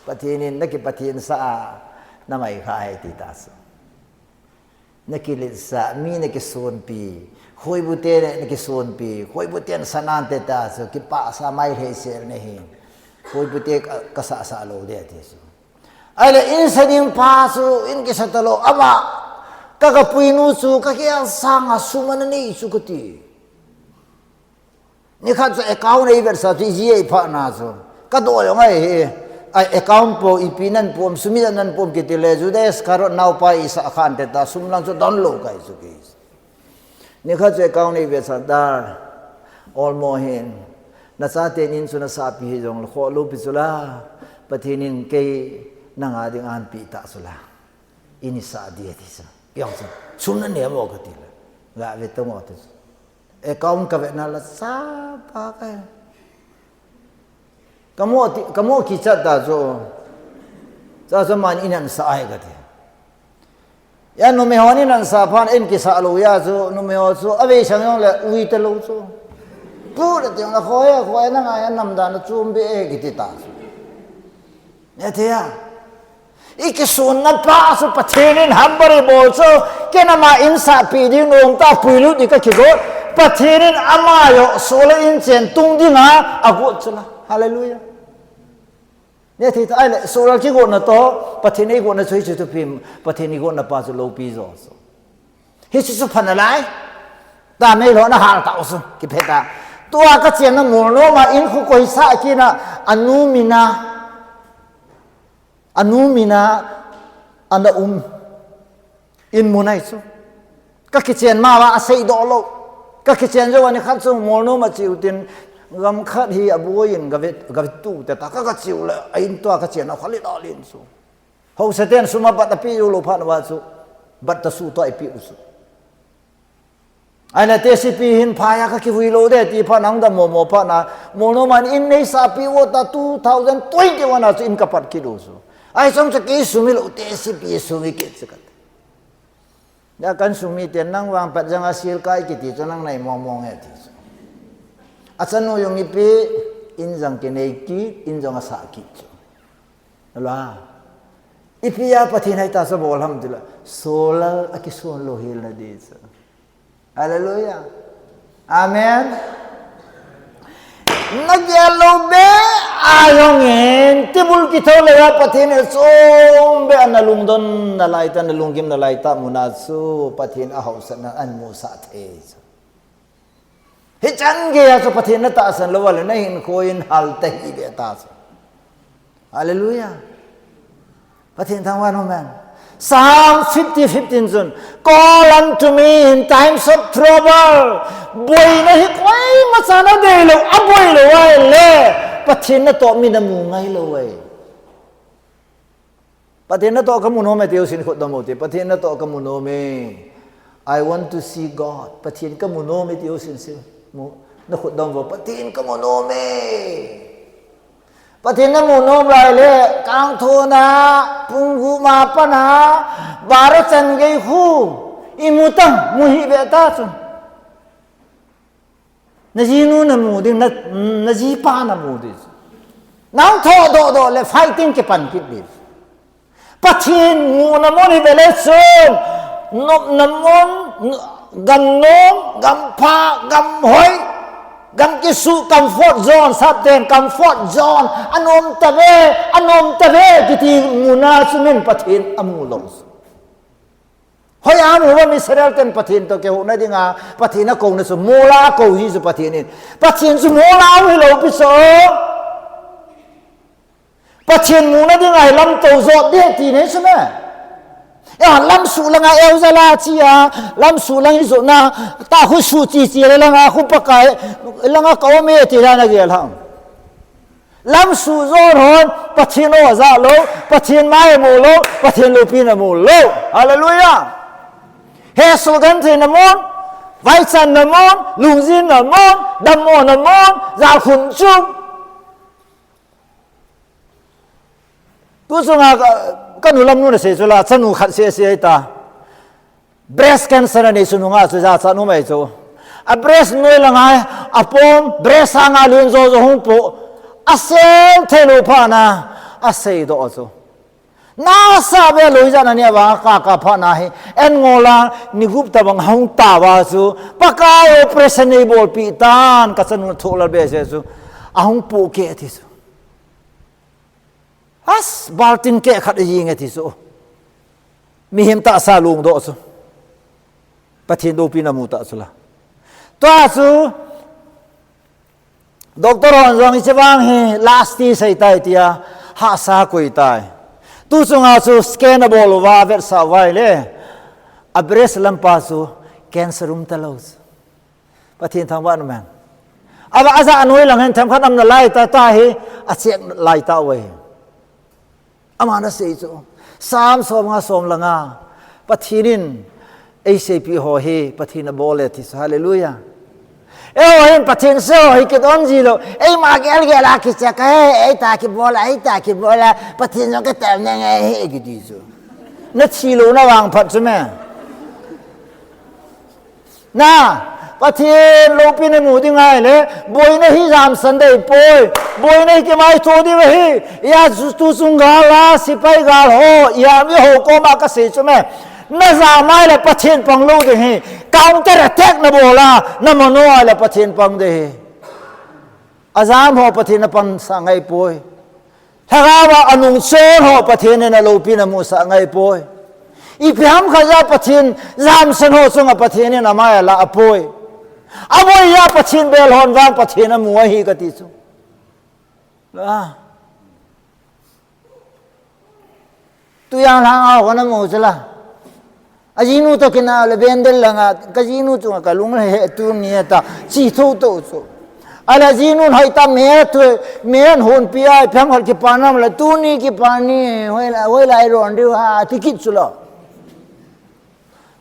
Pathen in, na kipathen sah a, na mai kha ahi, ti ta chu. Na kiletsah, mi na kisonpi, khoibu te na kisonpi, khoibu ten sa nante ta chu, kipah sa mai lhei sel na hi, khoibu te ka, kasah sah lou ding ti chu. Ahile in sa ding pa chu, in kisa talou, ama, ka, kapui nu chu, ka kihal sanga sum ana nei chu kati. Nikhat chu account eivetsah chu, iji eipha na chu. Kadoh jong ahi, ai account po, ipi nan pom, sum ijat nan pom kiti le, Judas Iscariot naopa isah khan te ta, sum lang chu don lou kahi chu kei. Nikhat chu account eivetsah, Dar, olmo hin, nachaten in chu nasahpi hijongle, khoh loupi chu la, Pathen in kei nanga ding ahin peh ta chu la. In isah ding ati chu. Kei jong chu, sum nanei mo kati le. Gave tang o ti chu. Account kavet na la sa pa ka. Kamo ti, kamo kichat ta chu. Sa sa man in an sa ai kati. Ya numei hon in an sa phat in kisa lou ya chu, numei ho chu, avei sang jongle, ui talou chu. Pu le tiang la khoi, khoi na ngai, namdan na chum be e kiti ta chu. Nge thei a. I kisonna pa chu Pathen in humble bol chu, ken ama in sahpi ding nom tah a puilut ding kakigot. Pathen in ama jong Saul in chen tung dinga agot chu la. Hallelujah. Nge thei ta ahile, Saul kigotna toh, Pathen eigotna chu hichu thupi, Pathen eigotna pa chu loupi jo chu. Hichu chu pha nalai. Tah a meilhou na hal tau chu, kiphe ta. Tua kachenna Molnom a in khu koi sah kit na, anu min a, anu min a, ana um. In mun ahi chu. Kakichen ma uva asei doh lou. Kakichen jou a nikhat chu Molnom a che u tin, gam khat hi aboi in gave, gave tu te ta, ka, kache u le, a in tua kachenna khalit a len chu. Haosa ten sum a bat ape jou lou phat uva chu, bat ta su toh ipe u chu. Ahile T C P hin phai a kakivui lou ding ti phat na hung dam mo mo phat na, Molnom a in neisahpi u ta two thousand twenty-one a chu in kapat kit u chu. Ahi chang chu kei sum hilou, T C P sum hi kei chu kati. Ya kan sum mite nang vang pat jang a sil kai kiti chu nang nei mo mo nge ti chu. Achanu jong ipi, in jong kinei kit, in jong asah kit chu. Ala. Ipi a Pathen hai ta sa bol ham ti la. Solar a kison lou hel na di chu. Hallelujah. Amen. Na gel lou be a jong in, tibul kitho le a Pathen in chom be a na lungdon nalai ta, na lunggim nalai ta mun a chu Pathen a haosatna ahin musah thei chu. Hichan gei a chu Pathen na tahsan lou a le na hinkho in hal ta hi be ta chu. Hallelujah. Pathen thangvah in um hen. Psalm fifty fifteen chun, "Call unto me in times of trouble." Boina hi koima chan a dei lou, a boi lou ahile, Pathen natoh mi namu ngai lou ahi. Pathen natoh kamu nom e ti u sin khut dom u te. Pathen natoh kamu nom e. I want to see God. Pathen kamu nom e ti u sin se. Mu, na khut dom vo. Pathen kamu nom e. Pathen namu nom lai le, kangthon a, pung gup ma pat a, bara chan gei khu, imu tang, mu hih beh ta chu. Na jinu namu ding, na, na jipa namu ding. Nang thoh doh doh le fighting kipan kit ding. Pathen muna mun hi bele chun, nopna mun, gam nom, gam pha, gam hoi, Gam kisu comfort zone, sapten comfort zone, anom tave, anom tave, kiti muna chu min Pathen amu lou. Hoiya amu ham Israel ten Pathen toh kihouna dinga, Pathen akouna chu mola akou hi chu Pathen in. Pathen chu mola u hilou pi chu. Pathen muna dinga hi lamto jot ding ti nei chu me. Ya, lamsuh langa eu jala chia, lamsuh lang hi jotna, ta khu su chi chi le langa khu Pakai, langa ka um e ti la na gel ham. Lamsuh jot hon, Pathen o ja lou, Pathen mai mu lou, Pathen loupina mu lou. Hallelujah. Hesoh gentheina mun, vaichanna mun, lungjinna mun, dammona mun, jalkhun chung. Tu chunga ka, ka nu lam nu na sei chu la, chanu khat sei sei ta. Breast cancer anei chu nunga chu jachat um ahi chu. A breast noi langa, a pom, breast anga lun jo jo hung po. Asei thei lou phat na, asei doh chu. Nasa ve lou jat na nia vang ka ka phat na hi. En ngola ni gup ta bang hung ta va chu. Pakai operation nei bolpi tan ka chanu thoh lal be se chu. Ahung po ke ti chu. As, baltin keh khat a jing e ti chu. Mihem tahsa lungdoh chu. Pathen loupina mu ta chu la. Tua chu, doctor hon jong hiche vang hi last stage ahi tai tia, hahsa koi tai. Tu chunga chu scan abol uva, avetsah uva ahile, a breast lampa chu cancer um talou chu. Pathen thangvah in um hen. Ava aja anoi lang hen themkhat am nalai ta ta hi, achek lai ta uve. Ama nasei chu. Sam som nga som langa. Pathen in eiseipi ho hi, Pathen abol e ti chu. Hallelujah. Eiho hin Pathen sei ho hi kidon ji lou. Eima gel gel a kicheh a, eita kibol a, eita kibol a. Pathen jong kitem nge nge hi kiti chu. Nathi louna vang phat chu me. Na, Pathen loupina mu ding ahile, boina hi jamsan dei poi, boina hi kimaito diu ahi, ya tu chung gal a, sepai gal ho, ya mi ho koma kasei chu me, na jam ahile Pathen pang lou ding ahi, counter attack nabol a, namano ahile Pathen pang ding ahi. Ajam ho Pathen apansah ngai poi. Lhagao a anung chon ho Pathen in aloupina amusah ngai poi. Ipi ham khat a Pathen jamsan ho chunga Pathen in amai alah poi. Aboi a Pathen bel hon vang Pathen amu ahi kati chu. La. Tujan lhang a kona mu chu la. Ajinu toh kinah le bendel langa, kajinu chunga kalung le he tuni ta, chi tho to chu. Ala jinu hoi ta me tu, me an hon pi ai, phang hol kipan nam le tuni kipan ni, hoi la, hoi la iron diu ha, ti kit chu lo.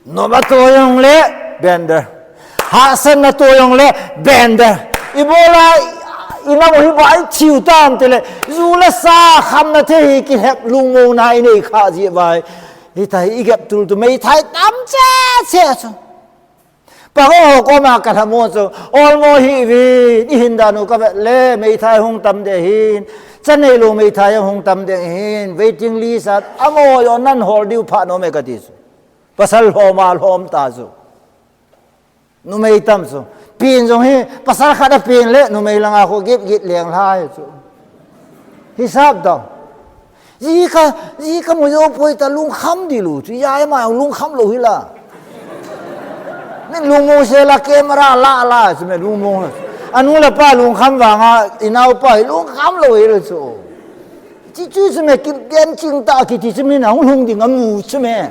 Noma to jong le bender. Hahsatna to jong le bender. Ibola ina mo hi bai thiu tam te le. Ju le sa khamna thei hi kihep lungmona inei kha ji vai. Hitia hi igep tul tu meithai tam che che chu. Pang ho koma kalhamo chu. Olmo hi vin ihin dan u kavet le meithai hung tam ding ahin. Cha neilou meithai hung tam ding ahin. Waiting list a amo yo nan hol diu pha nom e kati chu. Pasal lhom a lhom ta chu. Numei tam chu. Pen jong hi, pasal khat a pen le, numei langa khu git git leng lhai chu. Hisap dau. Ji ka, ji ka mu jo poi ta lungkham di lu chu. Ya ma lungkham lou hi la. Min lungmong se la camera la la chu me lungmong la. Anu le apa lungkham vanga, inao pa hi lungkham lou hi la chu. Chi chu chu me, kip gen ching ta kiti chu me na hung lhung ding amu chu me.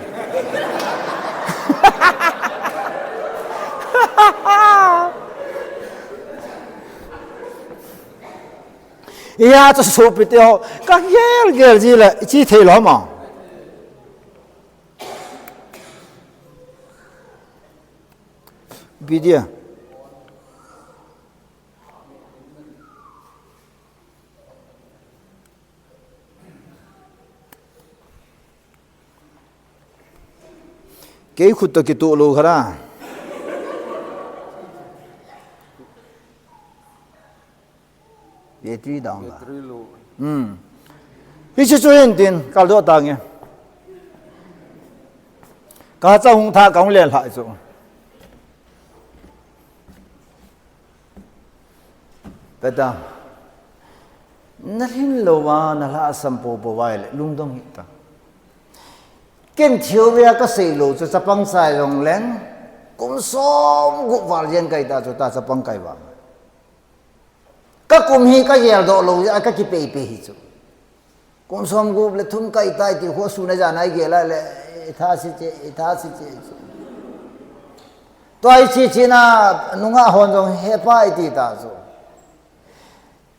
Iya chu sopi te ho, ka gel gel ji le, chi thei lo ma. Bidia. Kei khut toh kitoh lou khat a. Battery down ta. Battery low. Hmm. Hiche chu hin tin, kaldoh tange. Kacha hung tha kahung len lhah chu. Peta. Na lhin lou va, na lhasam popo vai le, lungdong hih ta. Ken theory a ka sei lou chu chapang chai jong leng, kum som gup val jen kai ta chu ta chapang kai vang. Ka kum hi ka gel doh lou, a ka kipei pei hi chu. Kum som gup le thum kai tai ti khu sun a jan a i gel a le, i tha si che, i tha si che chu. Tua i chi chi na nungah hon jong he pa i ti ta chu.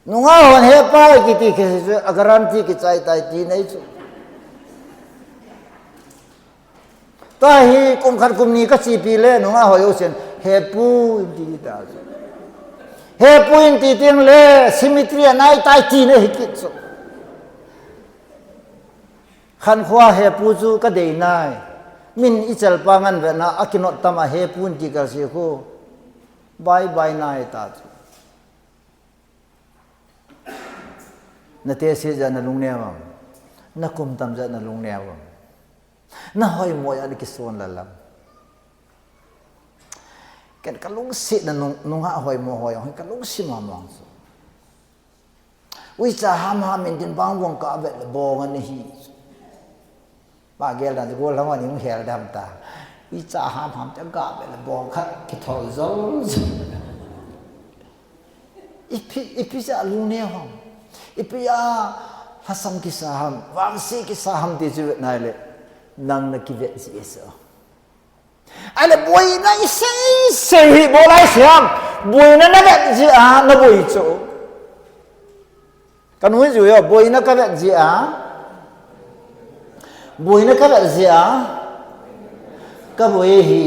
Nungah hon he pa i kiti khi chu, a guarantee kichai tai ti nei chu. Tua hi kum khat kum ni ka chi pi le, nungah hoi u sin, he pu in ti ta chu. He pu in ti ting le, cemetery a nai tai ti nei hi kit chu. Khan khua he pu chu ka dei nai. Min i chal pa ngan ve na, a kinot tam a he pu in ti kal si khu. Bye bye nai ta chu. Na te si ja na lung ne vang. Na kum tam ja na lung ne vang. Na hoi mo ya ni kison la lam. Ken ka lungsi na nung, nungah hoi mo hoi, hoi ka lungsi mo mo ang su. Ui cha ham ham in din bang vong ka vet le bong ani hi. Ba gel dan gol lam ani hung hel dam ta. Ui cha ham ham te ka vet le bong kha ki thol zol zol. Ipi, ipi ja lung ne hong. Ipi a hasam kisa ham, vangsi kisa ham ti chu vet nai le. Nang na ki vet si eso. Ahile boina i sei sei hi bol a i sei ham. Boina na vet jia na boi chu. Ka nui ju yo, boina ka vet jia. Boina ka vet jia. Ka boi hi.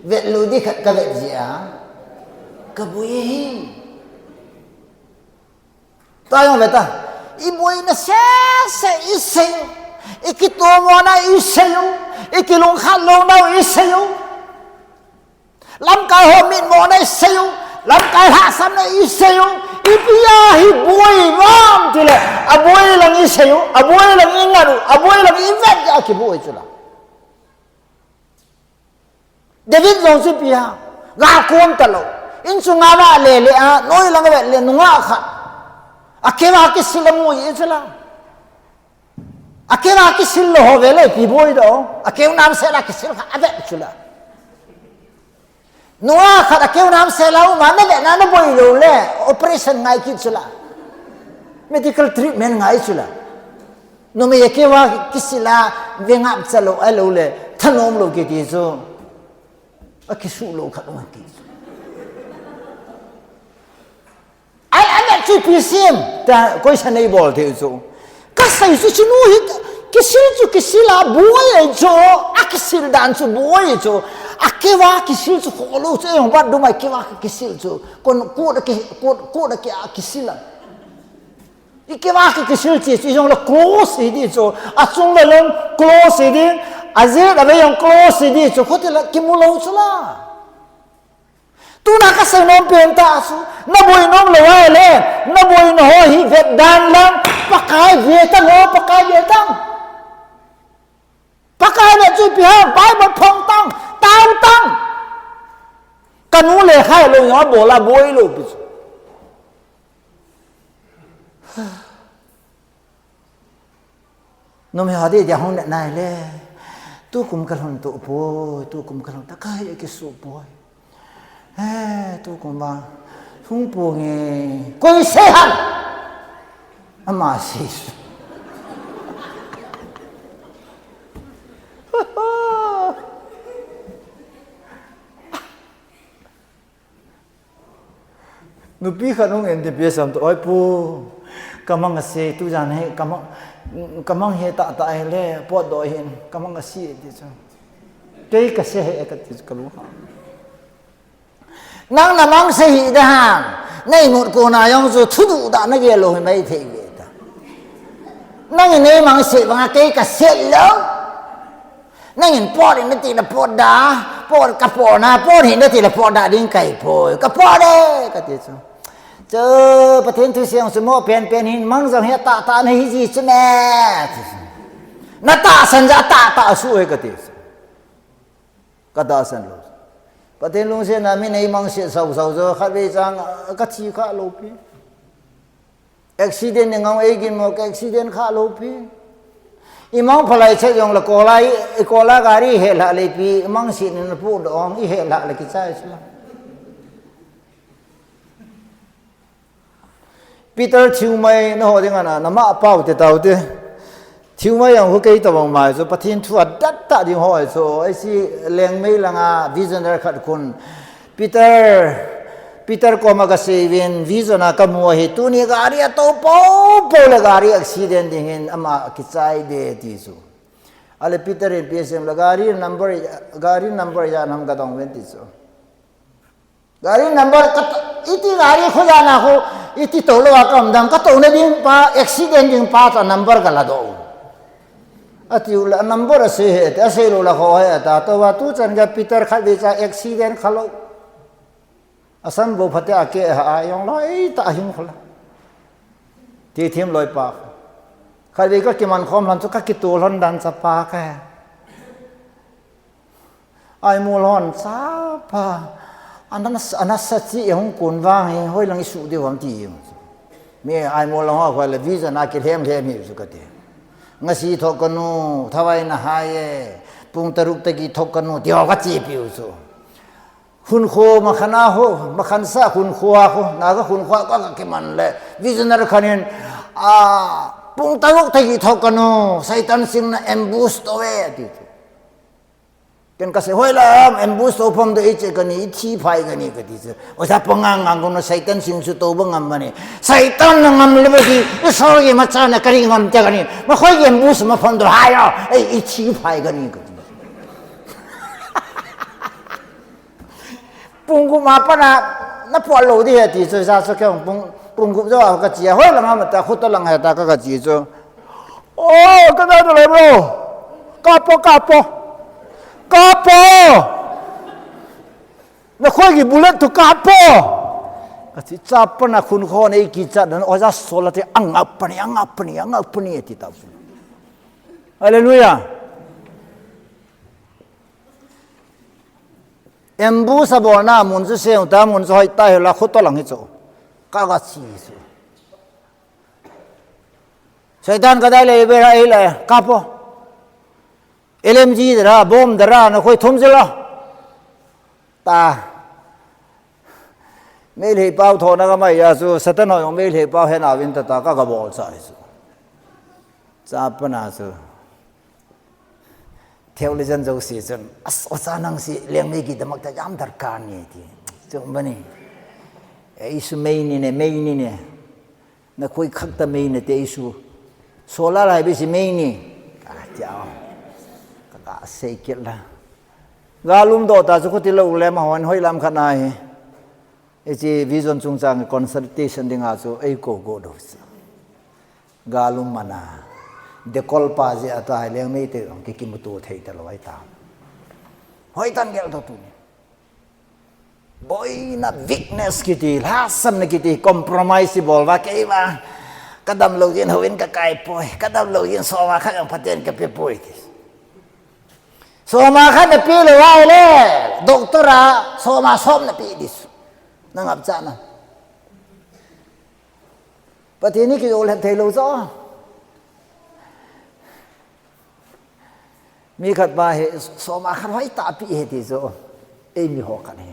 Vet lou di khat ka vet jia. Ka boi hi. Ta jong ve ta. I boina sese i sei u. I kitomona i sei u. I kilungkhat louna i sei u. Lamkai ho mitmona i sei u. Lamkai lhahsamna i sei u. Ipi a hi boi vam ti le. A boi lang i sei u. A boi lang i ngat u. A boi lang i vet a kiboi chu la. David jong chu ipi ham, ga kom ta lou. Inchung a va le le a, noi lang a vet le nungah khat. A keu a kisil a mu i chu la. A keu a kisil lou ho ve le ipi boi do. A keu nam sel a kisil kha a vet chu la. Nungah khat a keu nam sel a um a na vet na na boi lou le. Operation ngai kit chu la. Medical treatment ngai chu la. Numei a keu a kisil a ve ngap cha lou a lou le, thanom lou kiti chu. A kisu lou khat um kiti chu. Ai, ai, chu pi sim, ta koi sa nei bol thei chu. Ka sai chu chu nu hi, kisil chu kisil a boi ai chu, a kisil dan chu boi chu. A keu a kisil chu kho lou chu, e, bat du mai keu a kisil chu. Kon, ko da ki, ko, ko da ki a kisil a. I keu a ki kisil chi, chi jong le close hi di chu, a chung le long close hi di, a jet a ve jong close hi di chu, khuti la kimu lou chu la. Tuna ka sei nom pen ta chu, na boi nom lou a le, na boina ho hi vet dan lang, Pakai ve ta lou, Pakai ve ta. Pakai le chu ipi ham, Bible phong tang, tao tang. Ka nu le khai lou jong a bol a boi lou pi chu. Numei ho di dia hung ne nai le. Tu kum ka lhun tu poi, tu kum ka lhun ta kai kisu poi. He, tu kum ba. Hung pu nge. Koi sei ham. Ama si. Nupi khat hung en ti pi sam tu, "Oi pu, ka mang a se, tu jan he, ka mang, ka mang he ta ta he le, pot do hin, ka mang a se," ti chu. "Kei ka se he," ka ti chu ka lu ha. Nang na mang se hi da ham, nei mut ko na jong chu thu du da na gel lou hi mai thei ve ta. Nang nei mang se banga kei ka se lou. Nangin pot in nati le pot da, pot ka pot na, pot hin nati le pot da ding kai poi, ka pot e, ka ti chu. Chu, Pathen thu siang chu mo pen pen hin mang jong hi ta ta na hi ji chu me. Na tahsan ja ta ta su e ka ti chu. Ka tahsan lou. Pathen lungsetna min eimangset sausau chu khatvei chang kathi kha lou pi. Accident ni ngau eiginmo ka accident kha lou pi. Imang phalai che jongle kola i, i kola gari helha le pi, imang si ni na pu dong i helha le kichai chu. Peter thiumai na ho ding ana, nama pau te tau te. Thiumai ang hu kei tabang mai chu, Pathen thu adat ta ding ho chu, ei si lengmei langa visioner khat kun. Peter, Peter koma ka seivin, vision a ka mu ahi, tuni gari a to po po le gari accident ding hin ama kichai de ti chu. Ale Peter in P S M le gari number, gari number ya nam ka dong ven ti chu. Gari number ka, iti gari khu ya na khu, iti to lo a ka um dang ka to na ding pa, accident ding pa ta number ka la do. Ati u la number a se he, ta se lo la kho he, ta to wa tu chan ga Peter khat ve cha accident kha lo. Asam bo phate a ke ha a yong lo, ei ta hing kho la. Ti thim loi pa. Khat ve ka kiman khom lhon chu ka kitu lhon dan cha pa ka he. Ai mu lhon cha pa. Ana, ana sa chi e hung kun vang he, hoi lang i su de wam ti. Mi ai mu lhon ho le vision a ki lhem lhem hi su ka ti. Nga si thok ka nu, thawai na hai e. Pung taruk ta ki thok ka nu, ti ho ka chi piu su. Hun kho ma khana ho, ma khan sa hun kho a kho, na ka hun kho a ka ka kiman le. Vision a khanin, a, pung taruk ta ki thok ka nu, Satan sing na ambush to ve, ti. Ken ka se hoi la, ambush to phom de i che ka ni, i thi phai ka ni ka ti chu. O sa pa ngang ngang ko na Satan sing chu to ba ngam ba ni. Satan na ngam le ba ki, i so ye ma cha na ka ri ngam te ka ni. Ma khoi ye ambush ma phom do ha yo, ei i thi phai ka ni ka ti. Pung gup ma pa na, na po lo di he ti chu sa so ke pung, pung gup jo ka chi. Hoi la ma ma ta khu to lang he ta ka ka chi chu. Oh, ka da le bro. Kapo, kapo. Kapo. Na khoi ki bullet tu kapo. Ka chi cha pa na khun kho nei ki cha dan o ja so la te ang ap pa ni, ang ap pa ni, ang ap pa ni ti ta. Hallelujah. Ambush a bol na mun chu se ta mun chu hoi ta he la khu to lang hi chu. Ka ka chi chu. Satan ka dai le be ra ei le, kapo. L M G dara, bomb dara, na khoi thum zila. Ta. Mei lhei pau tho na ka mai ya su, Satan ho yong mei lhei pau he na vin ta ta ka ka bol sa su. Cha pa na su. Theologian jo si chun, as, o cha nang si, leng mei ki damak ta jam darkar ni ti. Chung ba ni. Ei su mei ni ne, mei ni ne. Na khoi khak ta mei na te isu. Solar hai be si mei ni. Ka tia. Ka ka sei kit la. Ga lum do ta chu khuti lo le ma hon hoi lam khat na hi. Ei chi vision chungchang consultation ding a chu ei ko go do chu. Ga lum mana. De kol pa je ata hai leng mei te ki kimutu thei ta lo ai ta. Hoi tan gel do tu ni. Boina weakness kiti, lhasam na kiti, compromise bol va kei va. Ka dam lo jin houin ka kai poi, ka dam lo jin soma khat jong Pathen ka pe poi ti. Soma khat na pe lo va le, doctor a soma som na pe di. Na ngap cha na. Pathen ni ki jo lhen thei lo cho. Mi khat pa hi, soma khat hoi ta pi hi ti chu, ei mi ho khat hi.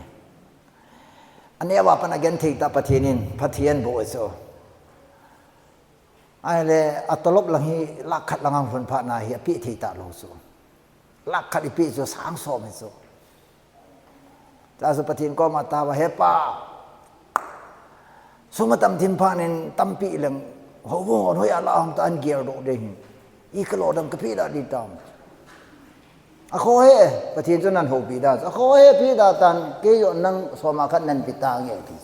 Aneo a pan a gen thei ta Pathen in, Pathen bo chu. Ai le, a tolop lang hi, lakh khat lang ang hun pha na hi, a pi thei ta lo chu. Lakh khat i pi chu, sang som hi chu. Cha su Pathen koma ta va he pa. Sum atam thim pha nin tampi leng. Ho ho hoi ala hom ta an gial do de hin. I ka lo dam ka pi da di tam. A kho he, Pathen chu nan ho pi da. A kho he pi da tan, kei jo nang soma khat nan pi ta nge ti.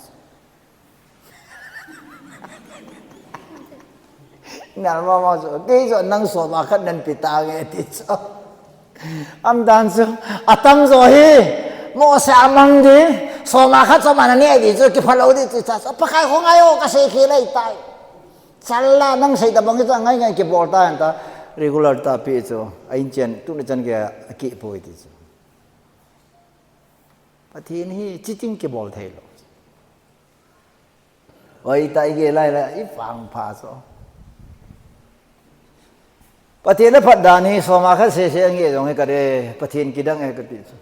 Nal mama chu, kei chu nang soma khat nan pi ta nge ti chu. Am dan chu, atam jo hi, mo se amang di, soma khat soma na ni ai di chu, ki phalo di chu, cha chu, pakai kho ngai o, ka sei khi lai tai. Challa nang sei ta bang chu, ngai ngai ki bol ta, ta, regular ta pi chu, a in chen, tu ni chan ke, a ki poi ti chu. Pathen hi chiting kibol thei lou. Oi, tai ge lai la, i pang pha so. Pathen a phat dan hi, soma kha se se nge jong hi ka de, Pathen kidang e ka ti chu.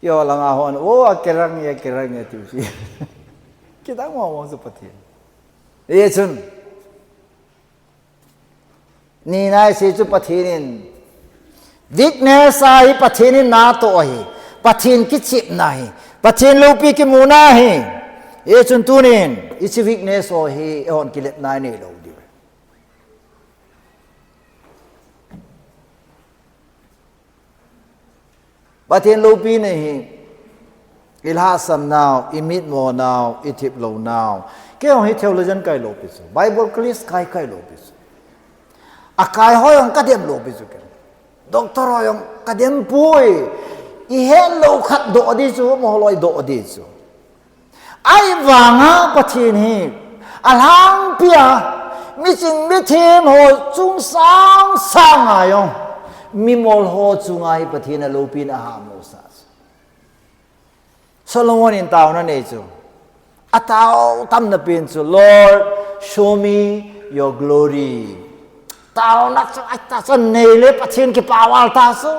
Yo langa hon, o, a kirang e, kirang e, ti si. Kidang mo mo su Pathen. Ye chun. Ni nai se chu Pathen in. Weakness a hi Pathen in na to hi. Pathen kichepna hi. Pathen loupi kimuna hi. Ye chun tunin, i chi weakness o hi, e hon kilet nai nei lou diu. Pathen loupina hi, i lhahsam nau, i mitmo nau, i thip lou nau. Kei hong hi theologian kai lou pi chu. Bible college kai kai lou pi chu. A kai ho hong ka dem lou pi chu kei. Doctor ho hong ka dem pui. I het lou khat doh di chu, mo loi doh di chu. Ahivanga Pathen hi, a lhangpia, miching mithem ho chungchang sanga jong, mimol ho chunga hi Pathen a loupina a hamo sa. Solomon in taona nei chu. A tao tamna pen chu, Lord, show me your glory. Taona chu, ai ta chu nei le Pathen kipa val ta chu.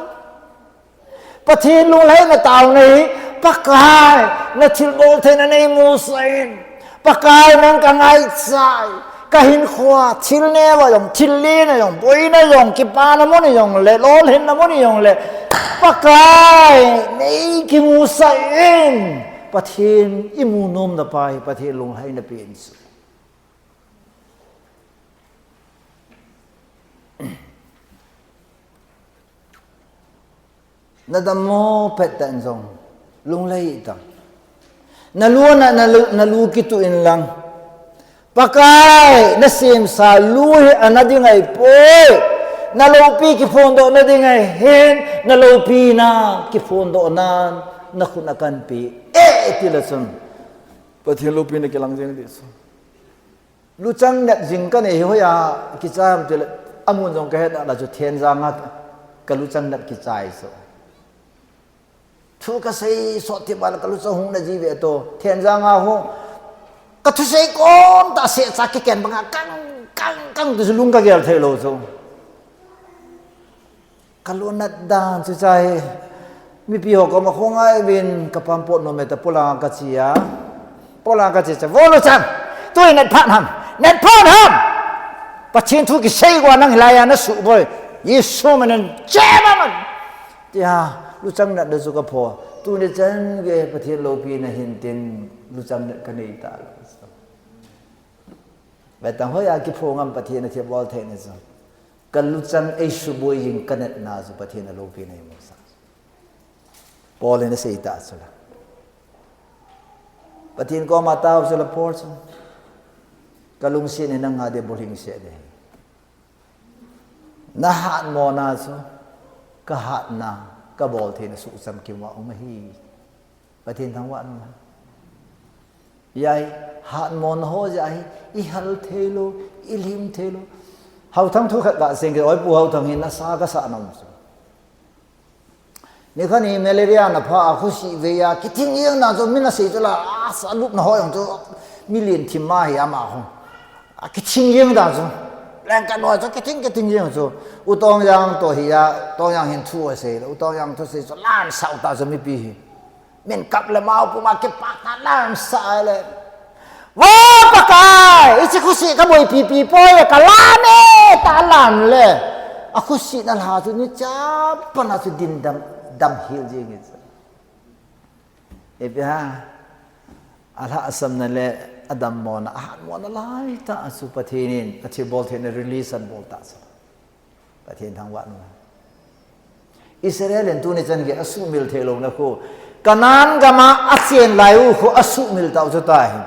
Pathen lunglhaina taona hi, Pakai, na thilbol theina nei musah in. Pakai nang ka ngaichai, ka hinkhoa, thil neo a jong, thil len a jong, boina jong, kipana mun a jong le, lolhinna mun a jong le, Pakai, nei kimusah in. Pathen i mu nomna pa hi, Pathen lunglhaina pen chu. Na dammo pet tah in jong, lunglhai tah. Na lu na, na lu, na lu kituh in lang. Pakai, na semsa lu hi ana ding ahipoi. Na loupi kiphondoh na ding ahin, na loupina kiphondoh nan, na khut a kanpe. Eh, ti le chun. Pathen loupina kilang jeng ding chu. Luchang nat jing ka nei hi hoiya kichai ham tile, amun jong ka het a la chu Thenjang a ka luchang nat kichai so. Thu ka sei sot ti bal ka luchang hung na ji ve to, Thenjang a ho. Ka thusei kon ta se cha kiken banga kang, kang, kang tu lung ka gel thei lou chu. Ka lunat dan chu chai. Mipi ho koma khongai vin ka pampot nom e ta polang ka chi a. Polang ka chi cha. Vo luchang. Tui nat phat ham. Nat phat ham. Pathen thu kisei go nang hilai a na suboi. Jesu min in che ba man. Tia luchang nat da chu ka pho. Tuni chan gei Pathen loupina hin tin luchang nat ka nei ta lou. Ve tang hoiya kiphong am Pathen a thilbol theina chu. Ka luchang ei suboi jing ka natna chu Pathen a loupina hi musah. Paul in asei ta chu la. Pathen koma tao chu la Paul chu. Ka lungset hi nang a ding bulhing se ding. Na hatmona chu ka hatna, ka bol theina suhcham kim a um ahi. Pathen thangvah in um hen. Hiche hatmona ho jeh a hi, i hal thei lou, i lim thei lou. Hauthang thu khat ka seng kit, oi Pu Hauthang hi nasa kasa nom chu. Nikhat hi malaria na pha a khosih vei a, kithing jeng dan chu, min asei chu la, a sa lupna ho jong chu, mi lien thim ma hi ama ho. A kithing jeng dan chu. Leng ka noi chu, kithing, kithing jeng chu. U Tongjang toh hi a, Tongjang hin thu asei le, U Tongjang thusei chu, lamsah u ta chu mipi hi. Min kap le mau puma kipak ta lamsah le. Vo Pakai, hiche khosih ka boipi pi poi, ka lam e, ta lam le. A khosih na lha chu ni cha pana chu din dam, dam hel jeng e chu. Ipi ham, a lhahsamna le a dammona, a hatmona lai tah a chu Pathen in, a thilbol theina release abol ta chu. Pathen thangvah in um hen. Israel in tuni chan gei asuhmil thei louna khu. Canaan gam a achen lai u khu asuhmil tau chu tahi.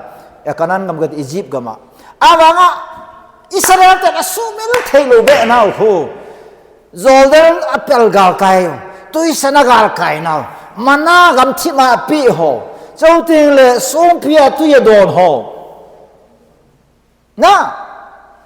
E Canaan gam kati Egypt gam a. Avang a Israel ten asuhmil thei lou be nau khu. Jordan a pel galkai u. Tuisan a galkai nau. Manna gamthip a apeh ho. Chuteng le songpi a tui adon ho. Na,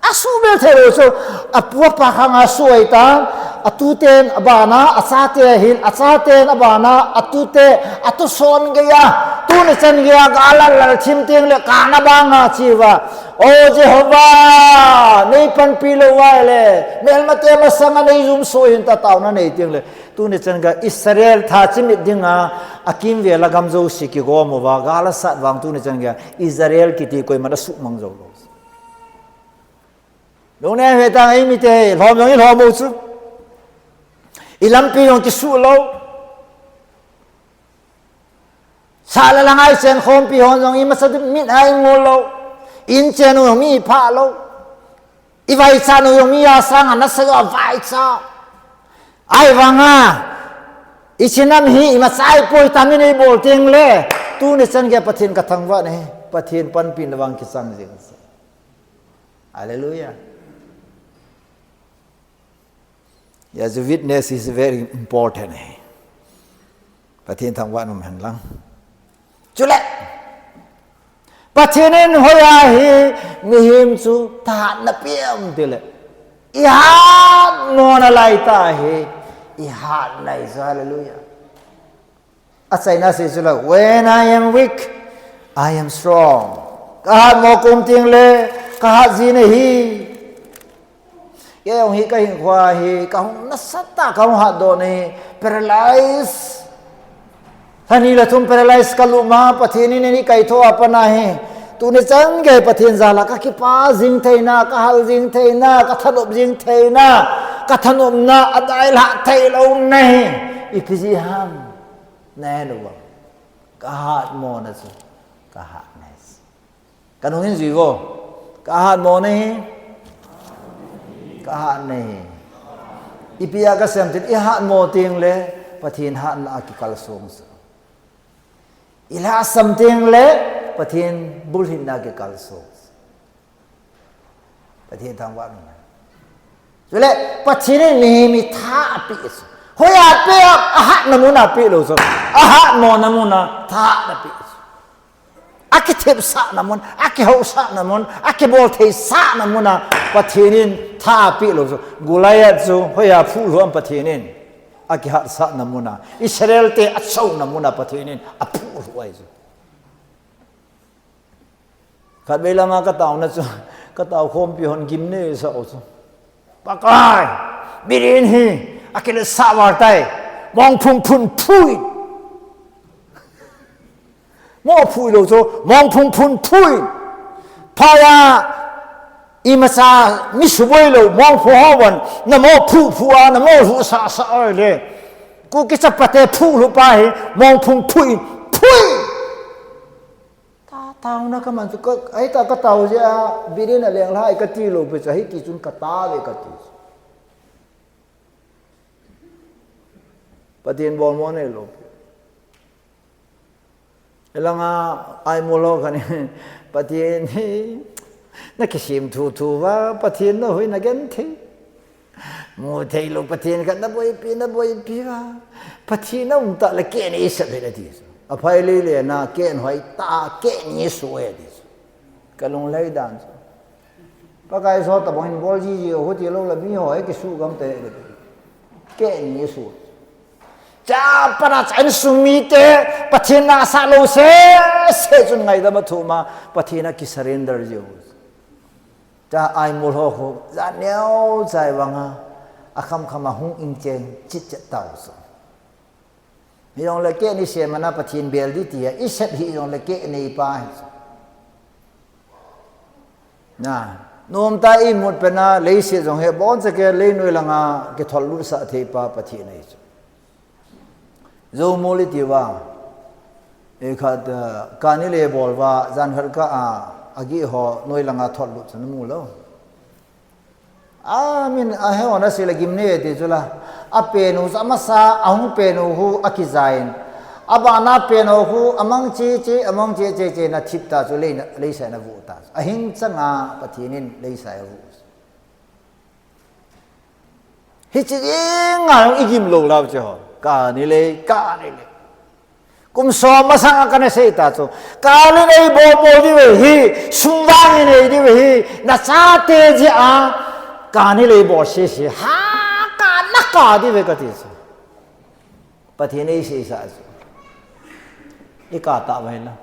asuhmil thei lou chu, apu apa khang a suh ahi tan, Atuten abana, achate ahin, achaten abana, atute, atuson geiya, tuni chan geiya, gal a lal thim teng le, kana banga chiuva. O Jehovah, nei panpi lou uva ahile, melmate masanga nei jumso hinte taona nei teng le, tuni chan geiya Israel tha chimit dinga, akimvel a gam jouse kigom uva, gal asat vang tuni chan geiya, Israel kiti koiman asuhmang jou lou. Lungneng hetan eimite, lhom jong ilhom u chu. Ilampi jong kisuh lou. Sah le lang a ichen khompi hon jong imacha mit a ingol lou. Inchen u jong mi iphah lou. Ivaichat u jong mi asanga nasa jong avaicha. Ahivanga, ichin nam hi imacha ipoi tamin eibol teng le. Tuni chan geiya Pathen kathangvah nahi. Pathen panpina vang kichang jing. Hallelujah. Yes, witness is very important, eh. Pathen thangvah nom hen lang. Chule, Pathen in hoiya hi mihem chu thahatna apeh em tile, ihatmona laitah hi, ihatna ahi chu, hallelujah. Achaina asei chu la, when I am weak, I am strong. Kahatmo kaum teng le, kahat jin ahi. Kei jong hi kahinkhoa hi, kahung nasatah kahung hatdoh nahi, paralyze. Lha ni le thum paralyze kalup ma, Pathen in eikaitho a pat ahi. Tuni chan geiya Pathen jal a kakipah jing theina, kahal jing theina, kathanop jing theina, kathanopna adailhah theilou nahi. Ipi jeh ham. Nahet uva. Kahatmona chu. Kahatna ahi. Kanung in jui vo. Kahatmona hi. Kahatna ahi. Ipi a kasem tile, ihatmo teng le, Pathen hatna a kikalsong chu. Ilhahsam teng le, Pathen bulhinna a kikalsong chu. Pathen thangvah nom hen. Chule, Pathen in mihem hi tha apeh chu. Hoiya apeh a, ahatna mun a apeh lou chu. Ahatmona mun a thahatna apeh chu. Akithepsahna mun, akihousahna mun, akiboltheisahna mun a Pathen in tha apeh lou chu. Goliath chu, hoiya aphuhlhuh ham Pathen in. Akihatsahna mun a. Israel te achouna mun a Pathen in aphuhlhuh ahi chu. Khatvei langa kataona chu, katao khompi hon gimnei asah u chu. Pakai, Biren hi, akiletsah val tai, mongphung phun phui. Mo phui lou chu, mongphung phun phui. Phaiya, imacha mi suboi lou, mongphung ho bon, namo phu phu a, namo lhu sa sa oi le. Kuki chapate phu lhu pa hi, mongphung phui, phui. Ka taona kaman chu, ka, ahita katao jeh a, Biren a lenglhai kati lou pi chu, hiti chun kata ve kati chu. Pathen bolmo neilou pi. Elanga aimol ho khat in, Pathen hi, nakisem thu thu va, Pathen nahui nagenthei. Mu theilou Pathen khat naboipi, naboipi va. Pathen aum tah le kei nei sep hih in ati chu. Aphai lele na kei hoitah, kei nei suh e ati chu. Kalung lhai dan chu. Pakai so tabang in bol jiji ho ti lou la mi ho e kisuh gam te. Kei nei suh. Cha para cha insung mite, Pathen na asah lou sese chun ngaidam athum a, Pathen a kisurrender jiu. Cha aimol ho khu, ja neo chai vanga, akham kham a hung inchen chit chet tau chu. Hijongle kei nei sem ana Pathen bel di tia, isep hijongle kei nei pa hi chu. Na, nomtah a imut pen a leiset jong hi, boncha kei lei noi langa kithol lut sah thei pa Pathen ahi chu. Jou mol iti uva. Ikhat, eh, kani le bol uva, jan khat kah a, agih ho noi langa thol lut chu namu lou. Amin, ahe ona sila gimnei ati chu la. Apen u chu amasa, ahung pen u khu akijain. Abana pen u khu amang chi chi, amang chi chi chi na thip ta chu lei na, leisai na vu ta chu. Ahing changa Pathen in leisai avu. Hiche dinga igim lou lau che ho. Kani le, kani le. Kum som masang a kana sei ta chu. Kani le bol bol diu ahi, sum vang in nei diu ahi, nachate jeh a. Kani le bol sese, ha, kana Ka di ve kati chu. Pathen in eisei sa chu. I ka ta vai la.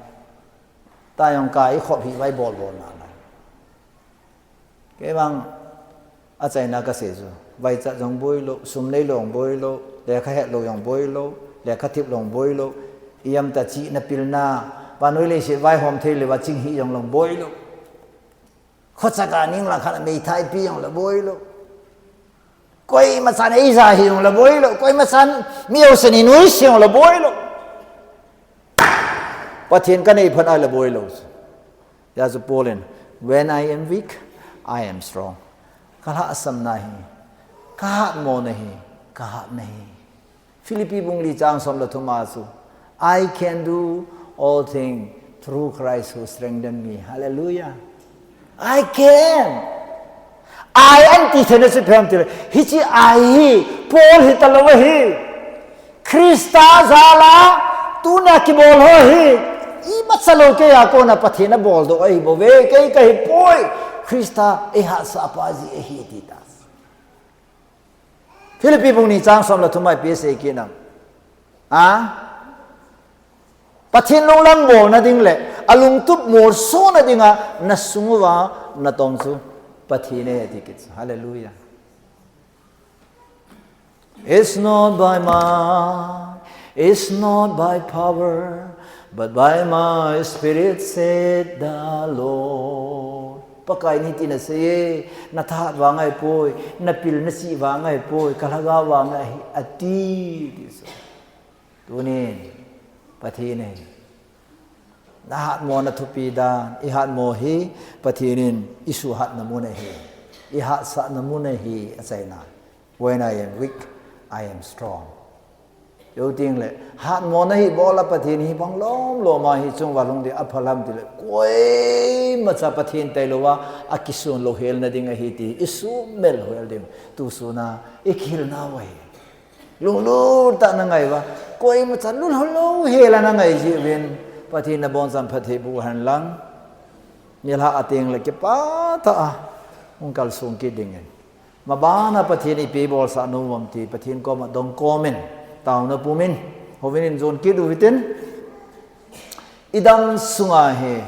Ta jong ka i khop hi vai bol bol na la. Kei vang achaina kasei chu. Vaichat jong boi lou, sum nei lou jong boi lou, lekha het lou jong boi lou, lekha thip lou jong boi lou. I am ta chihna pilna, vannoi leiset vaihom thei lou va ching hi jong lou jong boi lou. Khochaka ning la khat a meithai pi jong la boi lou. Koimacha nei ja hi jong la boi lou. Koimacha mi jousen i nuisat jong la boi lou. Pathen ka nei phat a la boi lou. Hijeh chun Paul in, "When I am weak, I am strong." Ka lhahsamna hi, ka hatmona hi, ka hatna hi. Philippi bung li chang som le thum a chu, "I can do all things through Christ who strengthen me." Hallelujah. I can. I an ti thei na chu phem ti le. Hiche I hi, Paul hi ta lou ahi. Christa jal a, tuna kibol ho hi. Imacha lou kei a kona Pathen a bol doh ahi bou ve, kei kahi poi. Christa eihatsah pa ji ahi ti ta. Philippi bung ni chang som le thum a ipi asei kit nam. A? Pathen lunglam bolna ding le, alungtup molsona dinga, na sung uva, na tong chu, Pathen ahi ti kit chu. Hallelujah. It's not by might, it's not by power, but by my spirit, said the Lord. Pakai in hitin asei e, na thahat vang ahipoi, na pil na chih vang ahipoi, ka lhagao vang ahi, ati, ti chu. Tunin, Pathen in, na hatmona thupi dan, i hatmo hi, Pathen in, i suhatna mun ahi, i hatsahna mun ahi, achaina. When I am weak, I am strong. Jou ting le, hatmona hi bol a Pathen hi bang lom lom a hi chung uva lhung ding apha ham ti le, koimacha Pathen tailou a, akisun louhel na ding ahi ti, i sumil hel ding, tu sun a, i kihil nau ahi. Lunglut tah a na ngai uva, koimacha lunglut louhel a na ngai jeh uvin, Pathen in na bonsah phatthei boh hen lang, nilhah a teng le kipah tah a, hung kalsong kit ding in. Maban a Pathen in ipi bolsah nom uvam ti, Pathen koma dong komin, taona pumin, houin in jon kit u hitin, i dam sunga hi,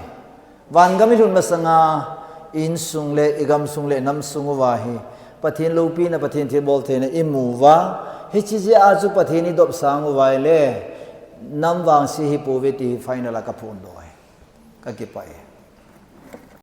vangam i lhun masanga, i insung le, i gamsung le, nam sung uva hi, Pathen loupina, Pathen thilbol theina i mu uva, hiche jeh a chu Pathen i dopsang uva ahile, nam vangse hi pouve ti hi final a ka phondoh e. Ka kipah e.